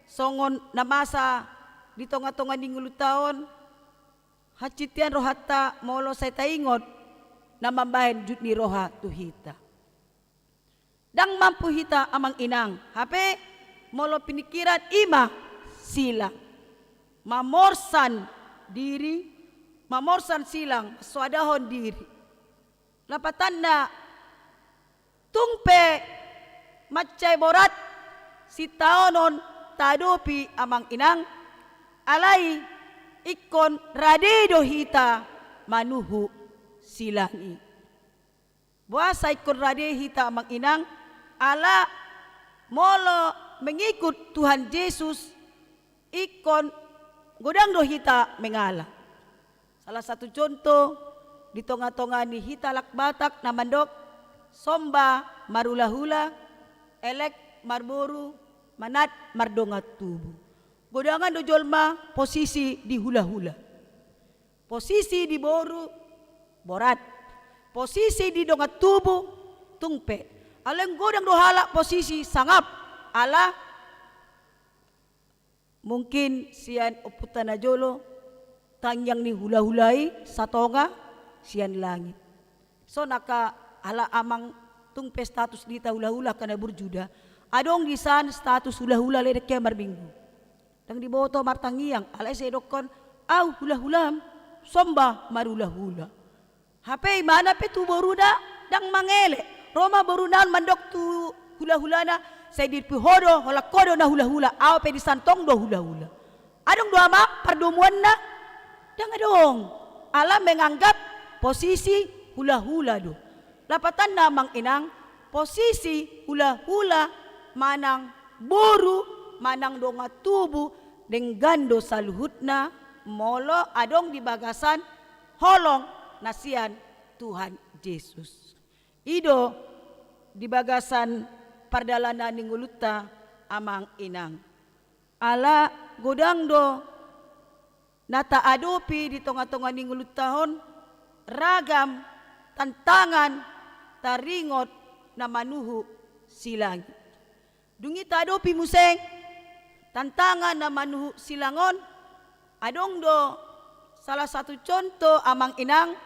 songon na masa di tonga-tonga ni ngolunta on, hansit hian rohanta molo sai taingot na mambahen jut ni roha tu hita. Ndang mampu hita amang inang, hape molo pinikiran i ma silang. Mamorsan diri, mamorsan silang, soadahon diri. Lapatanna tung pe mansai borat sitaonon taadopi amang inang, alai ingkon rade do hita manuhu silang i. Boasa ingkon rade hita amang inang, ala molo mengikut Tuhan Jesus, ingkon godang do hita mengala. Salah satu contoh di tonga-tonga ni hita halak Batak na mandok, somba marhula-hula, elek marboru, manat mardongan tubu. Godangan do jolma posisi di hula-hula. Posisi di boru borat. Posisi di dongan tubu tung pe. Alai godang do halak posisi sangap, ala mungkin sian ompunta najolo tangiang ni hula-hula i satonga sian langit. Songon angka halak amang tung pe status di hita hula-hula angka na burju da. Adong di san status hula-hula leleng hea marminggu. Ndang diboto martangiang, alai sai didokkon, au hula-hulam, somba marhula-hula. Hape imana pe tu boruna ndang mangelek. Ro ma boruna on mandok tu hula-hulana, sai diadopi ho do, holan ho do na hula-hula, au pe di san tong do hula-hula. Adong do amang pardomuanna? Ndang adong. Ala menganggap posisi hula-hula do. Lapatanna amang inang, posisi hula-hula manang boru manang dongan tubu denggan do saluhutna molo adong di bagasan holong na sian Tuhan Jesus. I do di bagasan pardalanan ni ngolunta amang inang. Ala godang do na taadopi di tonga-tonga ni ngolunta on, ragam tantangan taringot na manuhu silang i. Dung i taadopi muse tantangan na manuhu silang on, adong do salah satu contoh amang inang,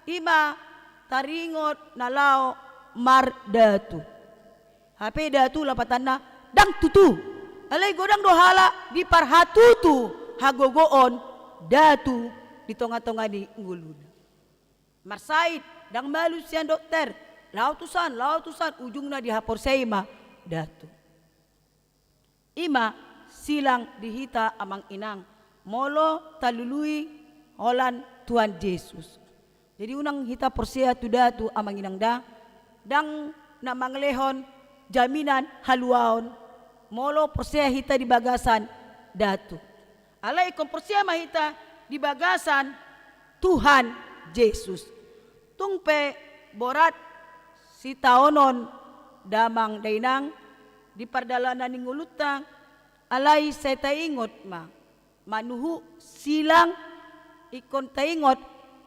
i ma taringot na laho mardatu. Hape datu lapatanna ndang tutu. Alai godang do halak diparhatutu hagogoon datu di tonga-tonga ni ngoluna. Marsahit, ndang malum sian dokter, laho tu san, laho tu san, ujungna dihaporseai ma datu. I ma silang di hita amang inang, molo talului holan Tuhan Jesus. Jadi unang hita porsea tu datu amang inang da, ndang na mangalehon jaminan haluaon, molo porsea hita di bagasan datu. Alai ingkon porsea ma hita di bagasan Tuhan Jesus. Tung pe borat sitaonon damang dainang di pardalanan ni ngolunta, alai sai taingot ma, manuhu silang ingkon taingot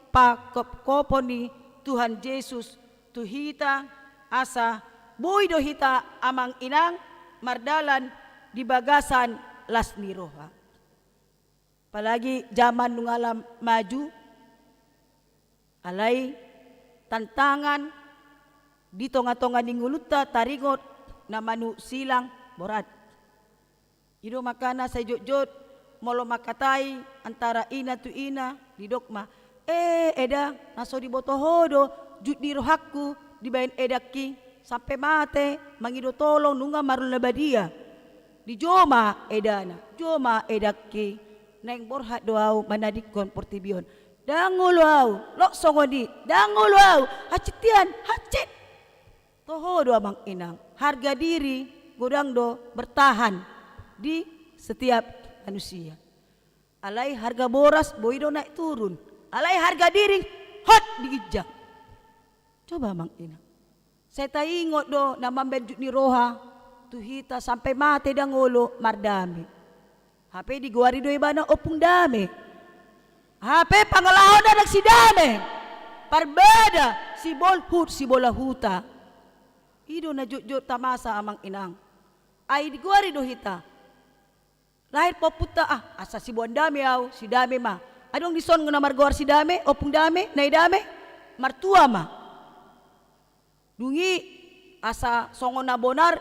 pangkophopon ni Tuhan Jesus tu hita, asa boi do hita amang inang mardalan di bagasan las ni roha. Apalagi jaman nunga lam maju, alai tantangan di tonga-tonga ni ngolunta taringot na manuhuk silang borat. I do makana sai jotjot molo mangkatai antara ina tu ina, didok ma, "Eh, eda, na so diboto ho do jut ni rohangku dibaen edangki, sampe mate mangido tolong nunga marula badia." Dijou ma edana, "Jou ma edangki, naeng borhat do au manadingkon portibi on. Ndang olo au, lok songon i, ndang olo au, hansit hian, hansit." Toho do amang inang, harga diri godang do bertahan di setiap manusia. Alai harga boras boi do naik turun, alai harga diri hot diginjang. Coba amang inang, sai taingot do na mambaen jut ni roha tu hita sampe mate ndang olo mardame. Hape digoari do ibana Ompung Dame. Hape pangalahona ndang si dame, parbada, sibolhut, sibola huta. I do na jotjot tamasa amang inang. Ai digoari do hita. Lahir pe ompunta, ah, asa siboan dame au, si dame ma. Adong dison na margoar si dame, Ompung Dame, nai dame, martua ma. Dung i asa songon na bonar,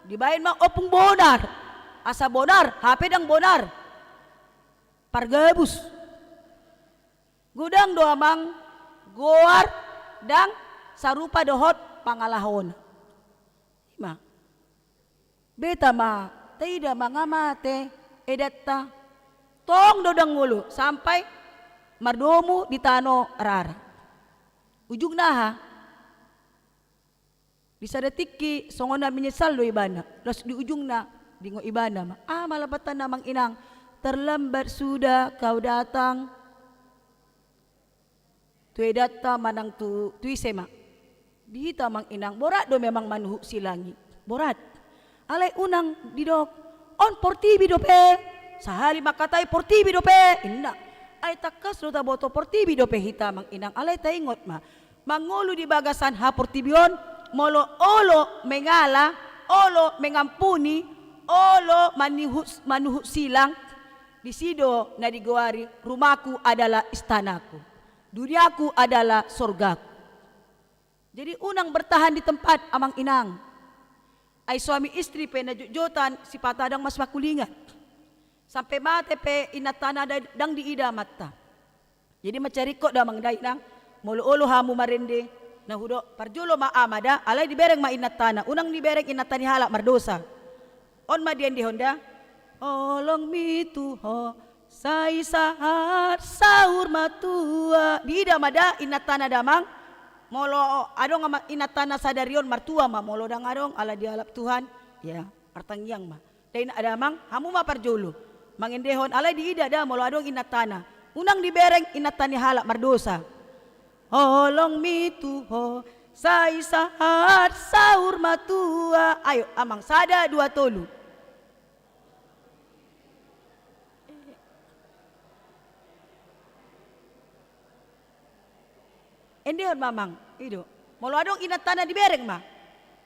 dibaen ma Ompung Bonar. Asa bonar, hape ndang bonar. Pargabus. Godang do amang goar ndang sarupa dohot pangalahona. I ma. Beta ma, taida ma nga mate edanta. Tong do ndang olo sampai mardomu di tano rara. Ujungna aha? Di sada tingki songon na menyesal do ibana, laos di ujungna diingot ibana ma. Aha ma lapatanna amang inang, terlambat sudah kau datang. Tu edanta manang tu, tu ise ma. Di hita amang inang, borat do memang manuhuk silang i. Borat. Alai unang didok, on portibi dope. Sahali mangkatai portibi dope, inna. Ai tangkas do taboto portibi dope hita amang inang, alai taingot ma. Mangolu di bagasan haportibion, molo olo mengala, olo mengampuni, olo manuhuk, manuhuk silang, disi do na digoari, rumahku adalah istanaku, duniaku adalah sorgaku. Jadi unang bertahan di tempat amang inang. Ai suami istri pe na jotjotan sipata ndang mansai mangkulingan. Sampe mate pe inantana da-, ndang diida amanta. Jadi mansai ringkot do amang da inang, molo olo hamu marende, na hudok parjolo ma ama da, alai dibereng ma inantana, unang dibereng inanta ni halak mardosa. On ma diendehon da. Holong mi tu ho, sai sahat saur matua. Diida ma da inantana da amang. Molo adong ama-, inantana sadari on martua ma, molo ndang adong ala dialap Tuhan, ya, martangiang ma. Da inna da amang, hamu ma parjolo mangendehon, alai diida da molo adong inantana. Unang dibereng inanta ni halak mardosa. Holong mi tu ho, sai sahat saur matua. Ayo amang, sada, dua, tolu. Endehon ma amang, i do. Molo adong inantana dibereng ma.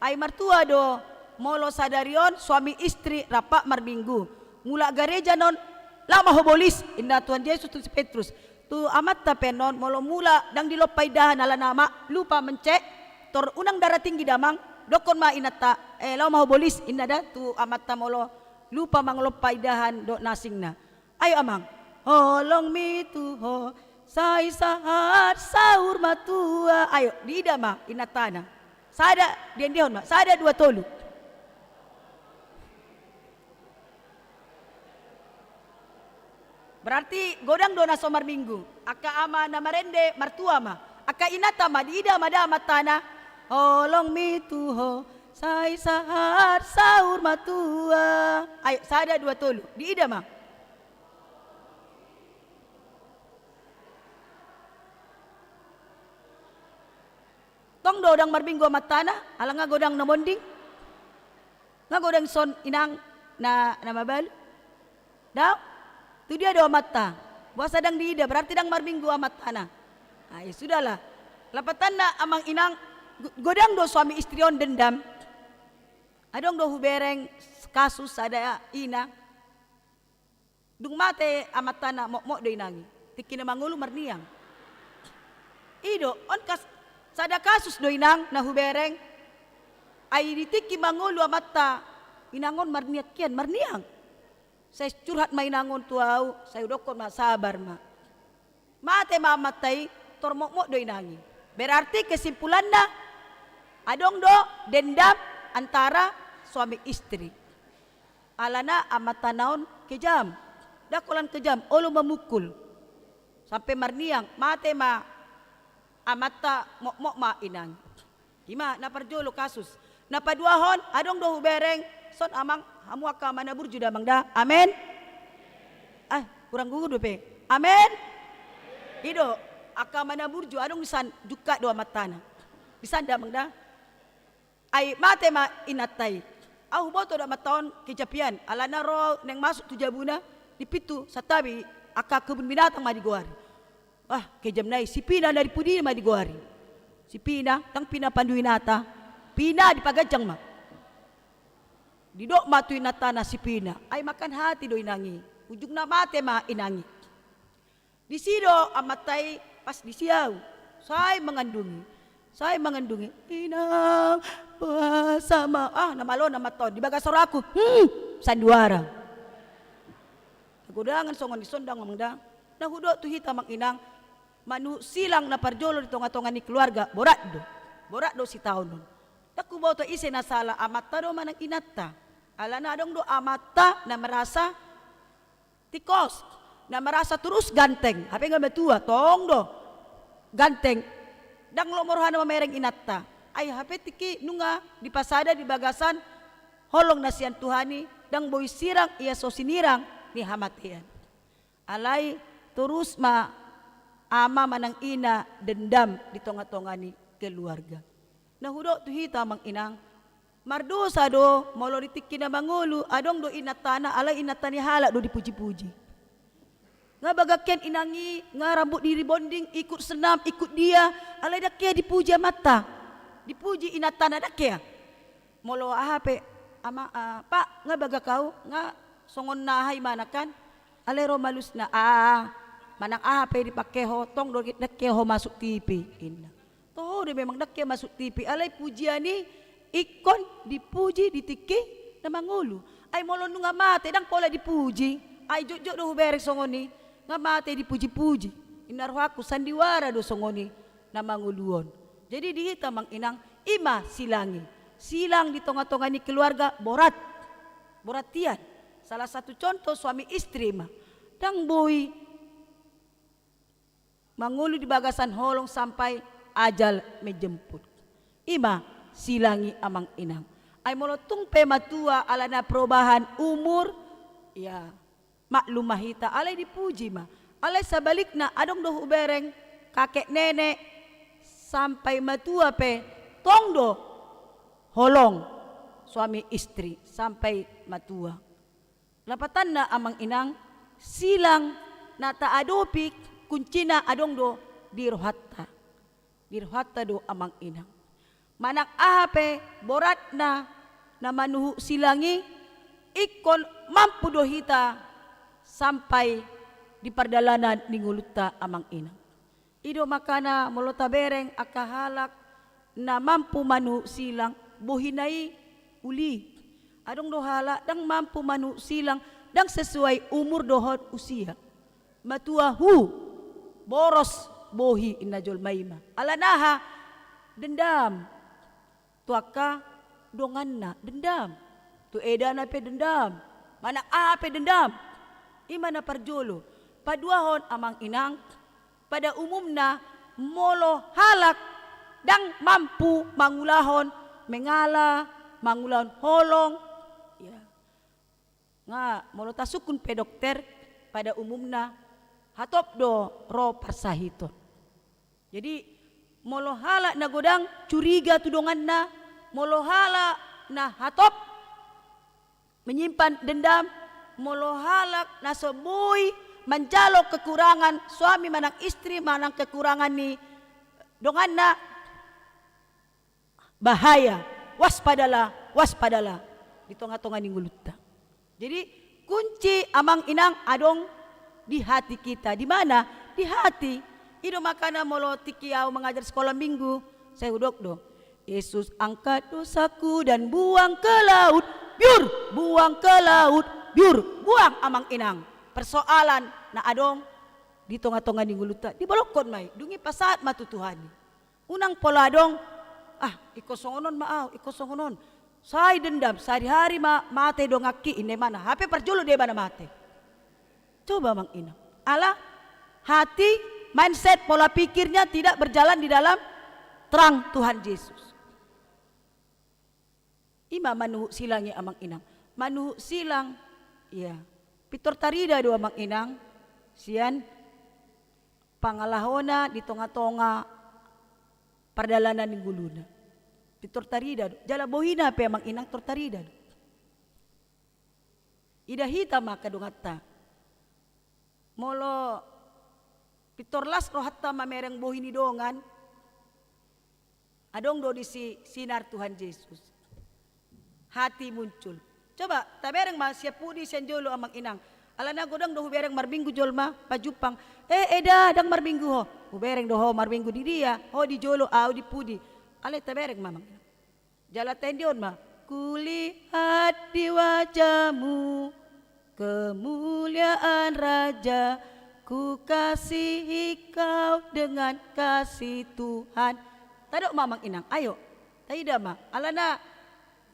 Ai martua do, molo sadari on suami istri rap marminggu. Mulak gareja non, laho ma ho bolis, inna Tuhan Jesus tu si Petrus. Tu amanta pe non, molo mulak ndang dilompa indahan alana ma lupa mencet, tor unang darah tinggi da amang, dokkon ma inanta, eh, laho ma ho bolis, inna da tu amanta molo lupa mangalompa indahan dohot na asingna. Ayo amang. Holong mi tu ho, sai sahat saur matua. Ayo, diida ma inantana. Sada, diendehon ma. Sada, dua, tolu. Berarti godang do na so marminggu. Angka ama na marende martua ma. Angka inanta ma, diida ma da amantana. Holong mi tu ho, sai sahat saur matua. Ayo, sada, dua, tolu. Diida ma. Tong do ndang marminggu amantana, ala nga godang na monding. Nga godang son inang na, na mabalu. Dao? Tu dia do amanta? Boasa ndang diida, berarti ndang marminggu amantana. Ah, ya sudahlah. Lapatanna amang inang, Godang do suami istri on dendam. Adong do hubereng kasus sada ina. Dung mate amantana mokmok do inang i. Tingki na mangolu marniang. I do, on kas-, sada kasus do inang na hubereng. Ai di tingki mangolu amanta, inang on marniang hian, marniang. Sai curhat ma inang on tu au, sai hudokkon ma sabar ma. Mate ma amanta i, tor mokmok do inang i. Berarti kesimpulanna, adong do dendam antara suami istri. Alana amantana on kejam. Ndang holan kejam, olo mamukul. Sampe marniang, mate ma amanta, mokmok ma inang i. Ima na parjolo kasus. Na paduahon, adong do hubereng, son amang, hamu angka ama na burju da amang da. Amen. Ah, kurang gugu dope. Amen. I do, angka ama na burju, adong disan jungkat do amantana. Disan da amang da. Ai mate ma inanta i. Au huboto do amanta on kejam hian, alana ro naeng masuk tu jabuna, di pintu, santabi, angka kebun binatang ma digoari. Ah, kejamna i, si Pina na di pudi ma digoari. Si Pina, ndang Pina Panduinata. Pina dipaganjang ma. Didok ma tu inantana si Pina. Ai makan hati do inang i. Ujungna mate ma inang i. Disi do amanta i, pas disi au. Sai mangandungi. Sai mangandungi. Inang, puasa ma. Ah, na malo na amanta on. Di bagas rohangku. Hmm, sandiwara. Godangan songon i, son da amang da. Na hudok tu hita amang inang, manuhuk silang na parjolo di tonga-tonga ni keluarga, borat do. Borat do sitaonon. Ndang huboto ise na sala, amanta do manang inanta. Alana adong do amanta na merasa tingkos, na merasa torus ganteng, hape nga matua, tong do ganteng. Ndang lomo rohana mamereng inanta. Ai hape tingki nunga dipasada di bagasan holong na sian Tuhan i, ndang boi sirang ia so sinirang ni hamatean. Alai torus ma ama manang ina dendam di tonga-tonga ni keluarga. Na hudok tu hita amang inang, mardosa do molo di tingki na mangolu adong do inantana, alai inanta ni halak do dipuji-puji. Nga bagak hian inang i, nga rambut di rebonding, ikut senam, ikut dia, alai ndang hea dipuji amanta. Dipuji inantana ndang hea. Molo aha pe, ama, ah, Pak, nga bagak au, nga songon na aha i manang kan? Alai ro malusna, ah, manang aha pe dipake ho, tong do ndang hea ho masuk T V, inna. Toho do memang ndang hea masuk T V, alai pujian i ingkon dipuji di tingki na mangolu. Ai molo nunga mate, ndang pola dipuji. Ai jotjot do hubereng songon i, nga mate dipuji-puji. Inna rohangku, sandiwara do songon i na mangolu on. Jadi di hita amang inang, ima silang i. Silang di tonga-tonga ni keluarga borat. Borat hian. Salah satu contoh suami istri ma. Ndang boi mangolu di bagasan holong sampai ajal menjemput. Ima silang i amang inang. Ai molo tung pe matua alana perubahan umur, ya, maklum ma hita, alai dipuji ma. Alai sabalikna, adong do hubereng kakek nenek sampai matua pe tong do holong suami istri sampai matua. Lapatanna amang inang, silang na taadopi kuncina adong do di rohanta. Di rohanta do amang inang. Manang aha pe boratna na manuhuk silang i, ingkon mampu do hita sampai di pardalanan ni ngolunta amang inang. I do makana molo tabereng angka halak na mampu manuhuk silang, bohina i uli. Adong do halak ndang mampu manuhuk silang, ndang sesuai umur dohot usia. Matua hu, boros bohi inna jolma i ma. Alana aha? Dendam. Tu angka donganna dendam. Tu edana pe dendam. Manang aha pe dendam. Ima na parjolo. Paduahon amang inang, pada umumna molo halak ndang mampu mangulahon mengala, mangulahon holong, ya. Nga molo tasungkun pe dokter, pada umumna hatop do ro parsahiton. Jadi molo halak na godang curiga tu donganna, molo halak na hatop menyimpan dendam, molo halak na so boi manjalo kekurangan suami manang istri manang kekurangan ni donganna, bahaya. Waspadalah, waspadalah di tonga-tonga ni ngolunta. Jadi, kunci amang inang adong di hati kita. Di mana? Di hati. I do makana molo tingki au mangajar sekolah minggu, sai hudok do, "Yesus, angkat dosaku dan buang ke laut." Biur, buang ke laut. Biur, buang amang inang persoalan na adong di tonga-tonga ni ngolunta. Dibolongkon ma i, dung i pasahat ma tu Tuhan i. Unang pola adong, "Ah, ingkon songon on ma au, ingkon songon on. Sai dendam, sehari-hari ma mate donganki," inna imana. Hape parjolo deba na mate. Coba amang inang. Ala hati, mindset, pola pikirnya tidak berjalan di dalam terang Tuhan Yesus. I ma manuhuk silang i amang inang. Manuhuk silang, iya. Pintor tarida do amang inang sian pangalahona di tonga-tonga pardalanan ni ngoluna. Pintor tarida do. Jala bohina pe amang inang tor tarida do. Ida hita ma angka donganta. Molo pintor las rohanta mamereng bohi ni dongan, adong do disi sinar Tuhan Jesus. Hati muncul. Coba tabereng ma sian pudi sian jolo amang inang. Alana godang do hubereng marminggu jolma pajumpang. Eh, eda, ndang marminggu ho. Hubereng do ho marminggu di dia, ho di jolo, au di pudi. Alai tabereng ma amang inang. Jala taendehon ma, "Kulihat di wajahmu kemuliaan Raja, kukasihi kau dengan kasih Tuhan." Tadok ma amang inang, ayo. Taida ma, alana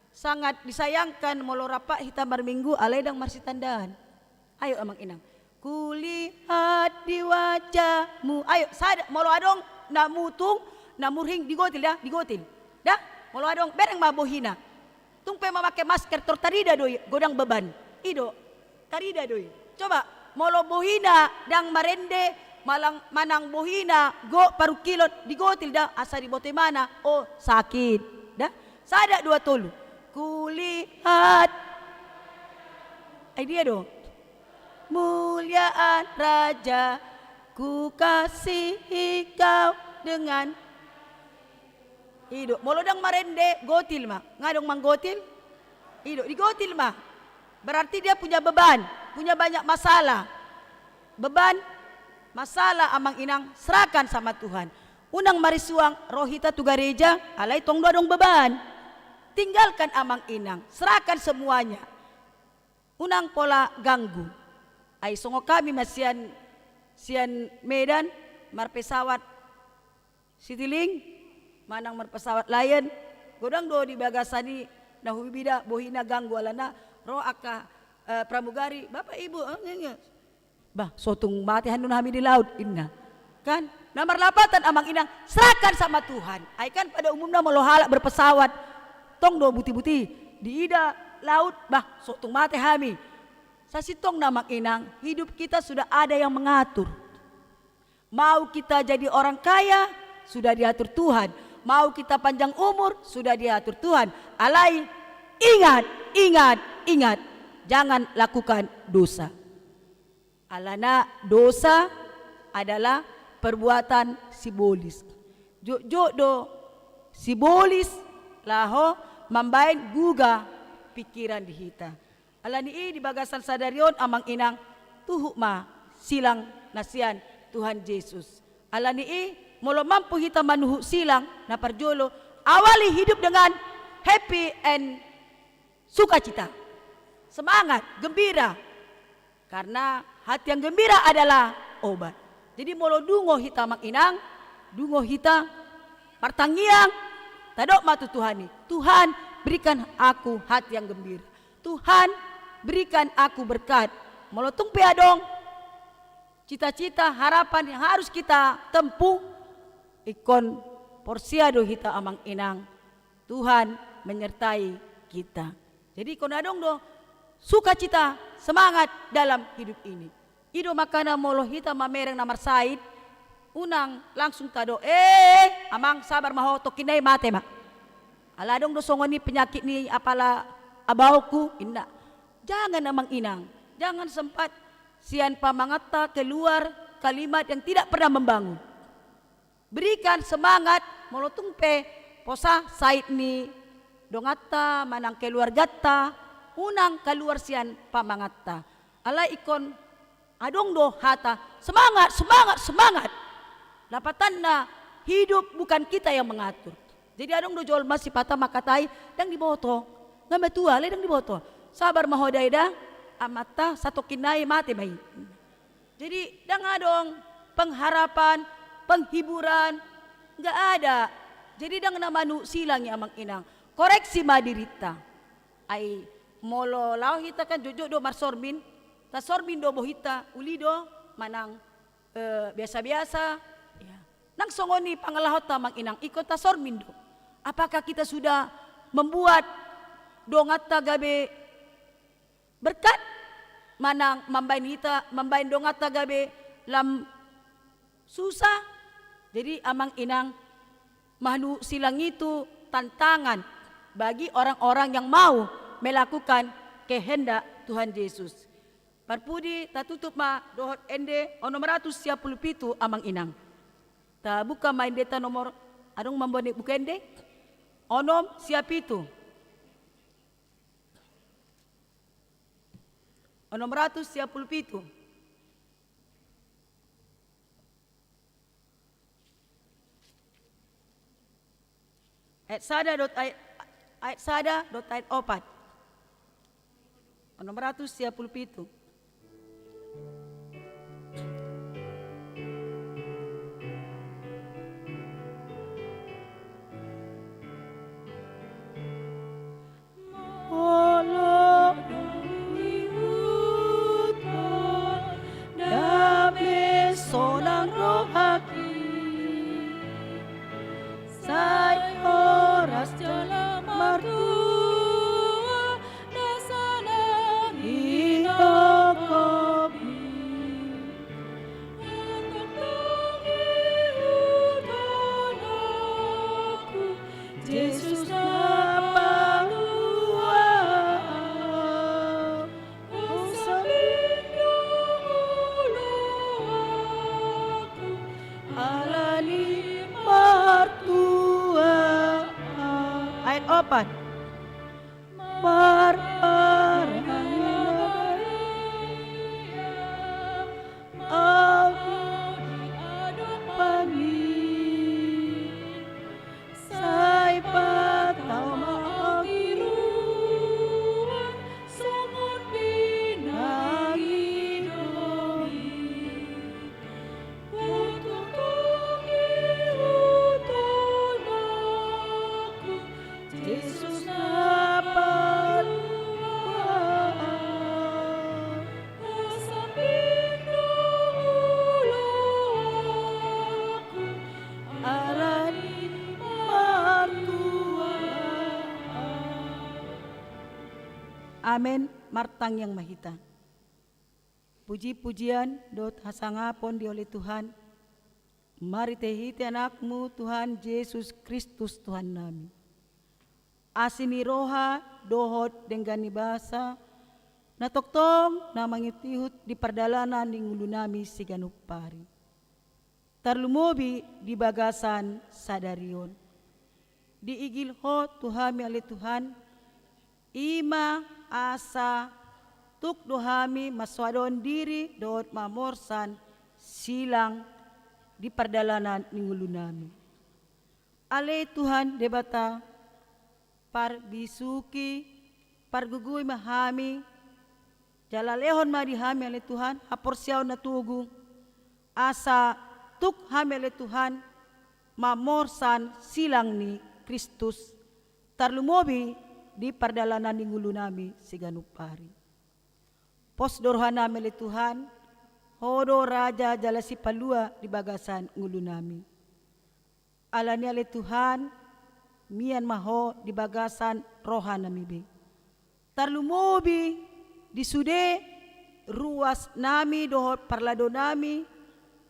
sangat disayangkan molo rap hita marminggu alai ndang marsitandaan. Ayo amang inang. "Kulihat di wajahmu." Ayo, sada, molo adong na mutung, na murhing, digotil da, digotil. Da, molo adong, bereng ma bohina. Tung pe mamake masker tor tarida do i, godang beban. I do, tarida do i. Coba, molo bohina ndang marende, malang, manang bohina gok parungkilon, digotil da, asa diboto imana, oh, sakit. Da, sada, dua, tolu. "Kulihat." Ai dia do. "Muliaan Raja, kukasihi kau dengan." I do, molo ndang marende, gotil ma. Nga adong manggotil? I do, digotil ma. Berarti dia punya beban, punya banyak masalah. Beban, masalah amang inang, serahkan sama Tuhan. Unang marisuang ro hita tu gareja, alai tong do adong beban. Tinggalkan amang inang, serahkan semuanya. Unang pola ganggu. Ai songon hami ma sian, sian Medan, marpesawat Citylink, manang marpesawat Lion, godang do di bagasan i na hubida bohina ganggu alana ro angka, eh, pramugari, "Bapak, Ibu, eh, nge, nge." "Bah, so tung mate hanon hami di laut," inna. Kan? Na marlapatan amang inang, serahkan sama Tuhan. Ai kan pada umumna molo halak berpesawat, tong do buti-buti, diida laut, "Bah, so tung mate hami." Sasintongna amang inang, hidup kita sudah ada yang mengatur. Mau kita jadi orang kaya, sudah diatur Tuhan. Mau kita panjang umur, sudah diatur Tuhan. Alai, ingat, ingat, ingat, jangan lakukan dosa. Alana dosa adalah perbuatan sibolis. Jotjot do sibolis laho mambaen gugah pikiran di hita. Alani i di bagasan sadari on amang inang, tuhuk ma silang na sian Tuhan Jesus. Alani i molo mampu hita manuhuk silang, na parjolo, awali hidup dengan happy and sukacita. Semangat, gembira. Karena hati yang gembira adalah obat. Jadi molo dungo hita amang inang, dungo hita martangiang, tadok ma tu Tuhan i, "Tuhan, berikan aku hati yang gembira. Tuhan, berikan aku berkat." Molo tung pe adong cita-cita, harapan yang harus kita tempuh, ingkon porsea do hita amang inang, Tuhan menyertai kita. Jadi ingkon adong do sukacita, semangat dalam hidup ini. I do makana molo hita mamereng na marsahit, unang langsung tadok, "Eh, amang, sabar ma ho, tongkin nai mate ma. Ala adong do songon i penyakit ni apala abaoku," inna. Jangan amang inang, jangan sempat sian pamanganta keluar kalimat yang tidak pernah membangun. Berikan semangat, molo tung pe posa sait ni donganta manang keluarganta, unang kaluar sian pamanganta. Alai ingkon adong do hata, "Semangat, semangat, semangat!" Lapatanna, hidup bukan kita yang mengatur. Jadi adong do jolma sipata mangkatai, "Ndang diboto, nga matua, alai ndang diboto. Sabar ma ho da, eda, amanta, satongkin nai mate ma i." Jadi ndang adong pengharapan, penghiburan, nggak ada. Jadi ndang na manuk silang i, amang inang. Koreksi ma dirinta. Ai molo laho hita kan jotjot do marsormin, tasormin do bohinta, uli do manang, eh, biasa-biasa. Ya. Nang songon i pangalahonta, amang inang, ingkon tasormin do. Apakah kita sudah membuat donganta gabe berkat, manang mambaen hita, mambaen donganta gabe lam susah? Jadi, amang inang, manuk silang itu tantangan bagi orang-orang yang mau melakukan kehendak Tuhan Yesus. Parpudi, tatutup ma dohot ende onom ratus sia pulu pitu, amang inang. Tabuka ma endenta nomor, adong mamboan buku ende? Onom sia pitu. Onom ratus sia pulu pitu. Ayat sada dohot ayat, ayat sada dohot ayat opat. Onom ratus sia pulu pitu. Molo dung ihuthon dame sonang rohaki, sai horas jala martua, na sonang i dohot hobi. Jesus na palua, husabin do ulaonku, alani martua. Ayat opat. Marparange ma ahu di adopanmi, sai patau ma ahu tiruan songon pinangido i. Jesus na palua, husabin do ulaonku, alani martua. Amen. Martangiang ma hita. Puji-pujian dohot hasangapon dioloi Tuhan, marhite-hite Anakmu Tuhan Jesus Kristus Tuhannami. Asi ni roha dohot denggan ni basa, na tongtong na mangihut-ihut di pardalanan ni ngolunami siganup ari. Tarlumobi di bagasan sadari on. Diigil Ho tu hami ale Tuhan, i ma asa tuk do hami mansoadahon diri dohot mamorsan silang di pardalanan ni ngolunami. Ale Tuhan Debata, parbisuhi, pargogoi ma hami, jala lehon ma di hami ale Tuhan haporseaon na togu, asa tuk hami ale Tuhan mamorsan silang ni Kristus, tarlumobi di pardalanan ni ngolunami siganup ari. Pos do rohanami ale Tuhan, Ho do Raja jala Sipalua di bagasan ngolunami. Alani ale Tuhan, mian ma Ho di bagasan rohanami be. Tarlumobi di sude ruasnami dohot parladonami,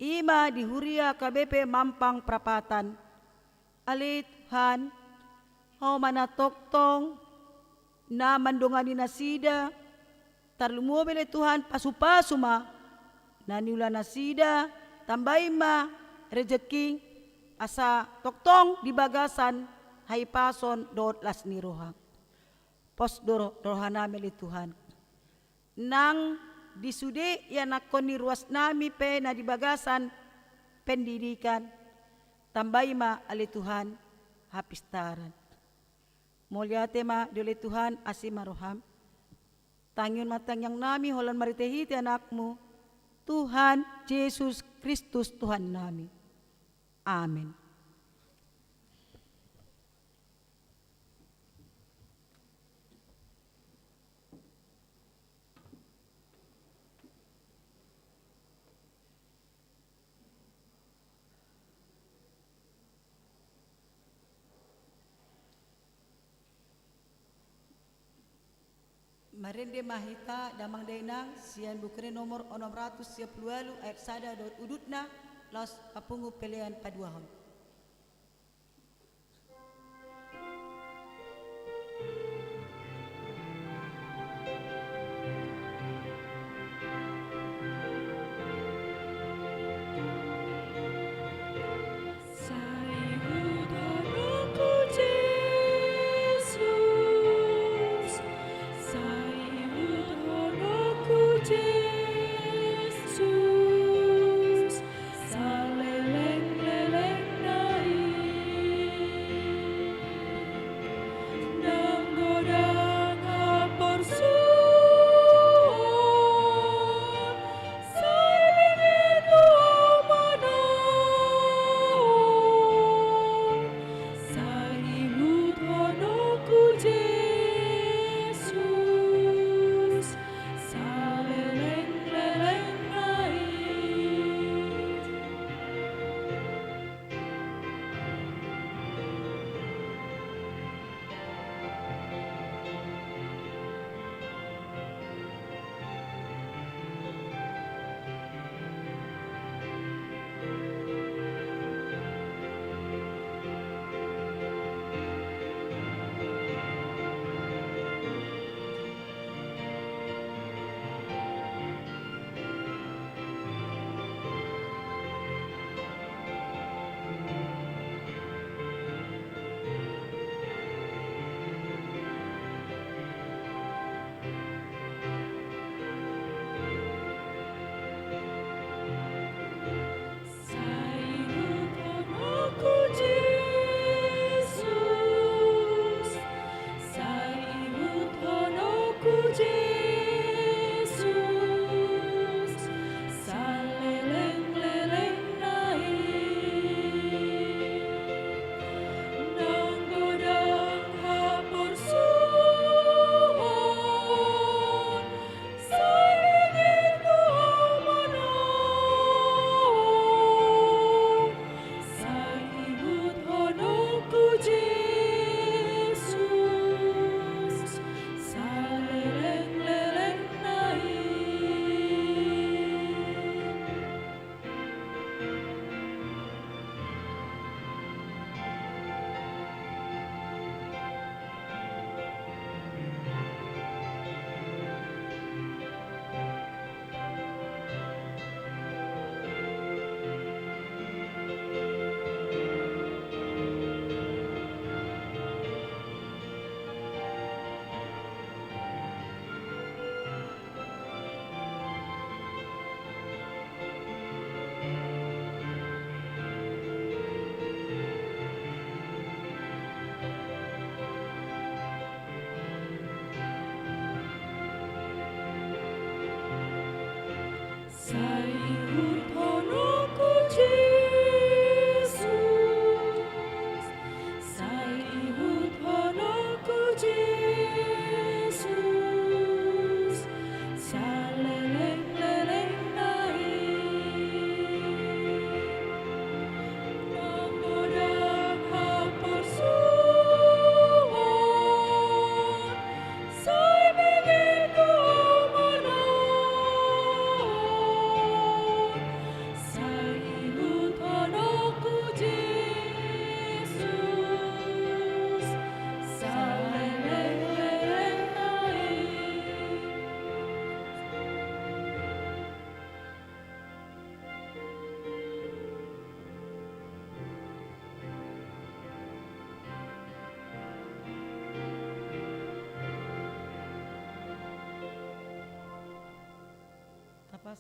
i ma di huria H K B P Mampang Prapatan. Ale Tuhan, Ho ma na tongtong na mandongani nasida, tarlumobi ale Tuhan pasu-pasu ma na niula nasida, tambai ma rejeki, asa tongtong di bagasan hahipason dohot las ni roha. Pos do ro-, rohanami ale Tuhan. Nang di sude ianakhon ni ruasnami pe na di bagasan pendidikan, tambai ma ale Tuhan hapistaran. Mauliate ma di ale Tuhan, asi ma roham. Tangihon ma tangiangnami holan marhitehite Anakmu, Tuhan Jesus Kristus Tuhannami. Amen. Marende ma hita damang dainang sian Buku Ende nomor onom ratus sia pulu ualu ayat sada dohot udutna, laos papungu pelean paduahon.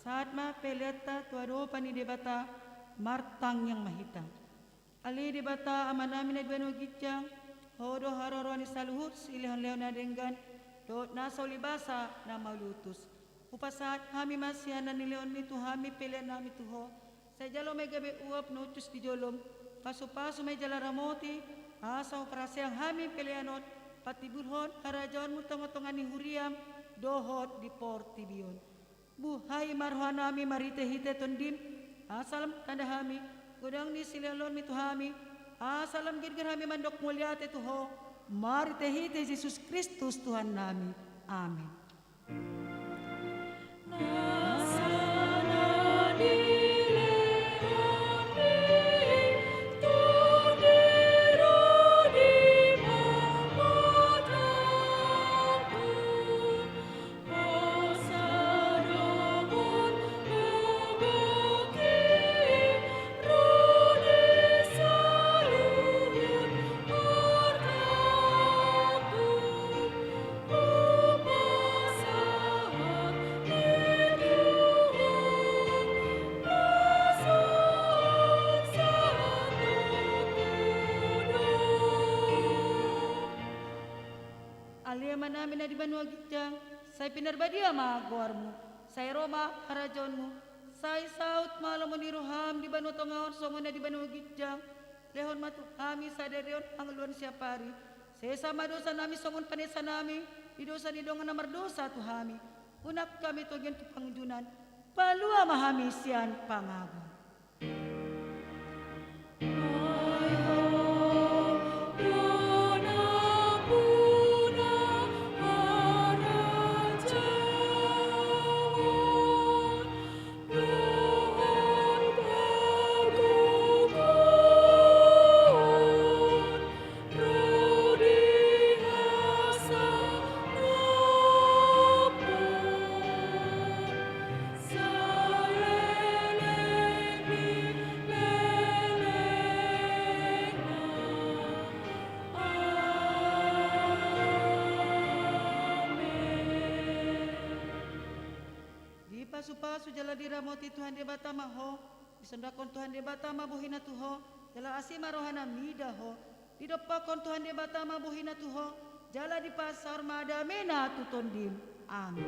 Pasahat ma peleanta tu adopan ni Debata, martangiang ma hita. Ale Debata Amanami na di banua ginjang, Ho do haroroan ni saluhut silehonlehon na denggan, dohot nasa ulibasa na mauliutus. Hupasahat hami ma sian na nilehonMi tu hami peleannami tu Ho, sai jalo ma i gabe uap na uncus di jolom, pasupasu ma i jala ramoti, asa huparhaseang hami pelean on, patimbulhon harajaonMu tongatonga ni huriaM, dohot di portibi on. Buhai ma rohanami marhitehite TondiM, asa lam tanda hami, godang ni silehonlehonMi tu hami, asa lam girgir hami mandok mauliate tu Ho, marhitehite Jesus Kristus Tuhannami. Amen. Ale Amanami na di banua ginjang, sai pinarbadia ma goarMu, sai ro ma harajaonMu, sai saut ma lomo ni rohaM di banua tonga on songon na di banua ginjang. Lehon ma tu hami sadari on hangoluan siapari. Sesa ma dosanami songon panesanami di dosa ni dongan na mardosa tu hami. Unang hami togihon tu pangunjunan. Palua ma hami sian pangago. Dipasupasu jala diramoti Tuhan Debata ma ho, disondangkon Tuhan Debata ma bohina tu ho, jala asi ma rohana mida ho. Didompakkon Tuhan Debata ma bohina tu ho, jala dipasaor ma damena tu tondim. Amen.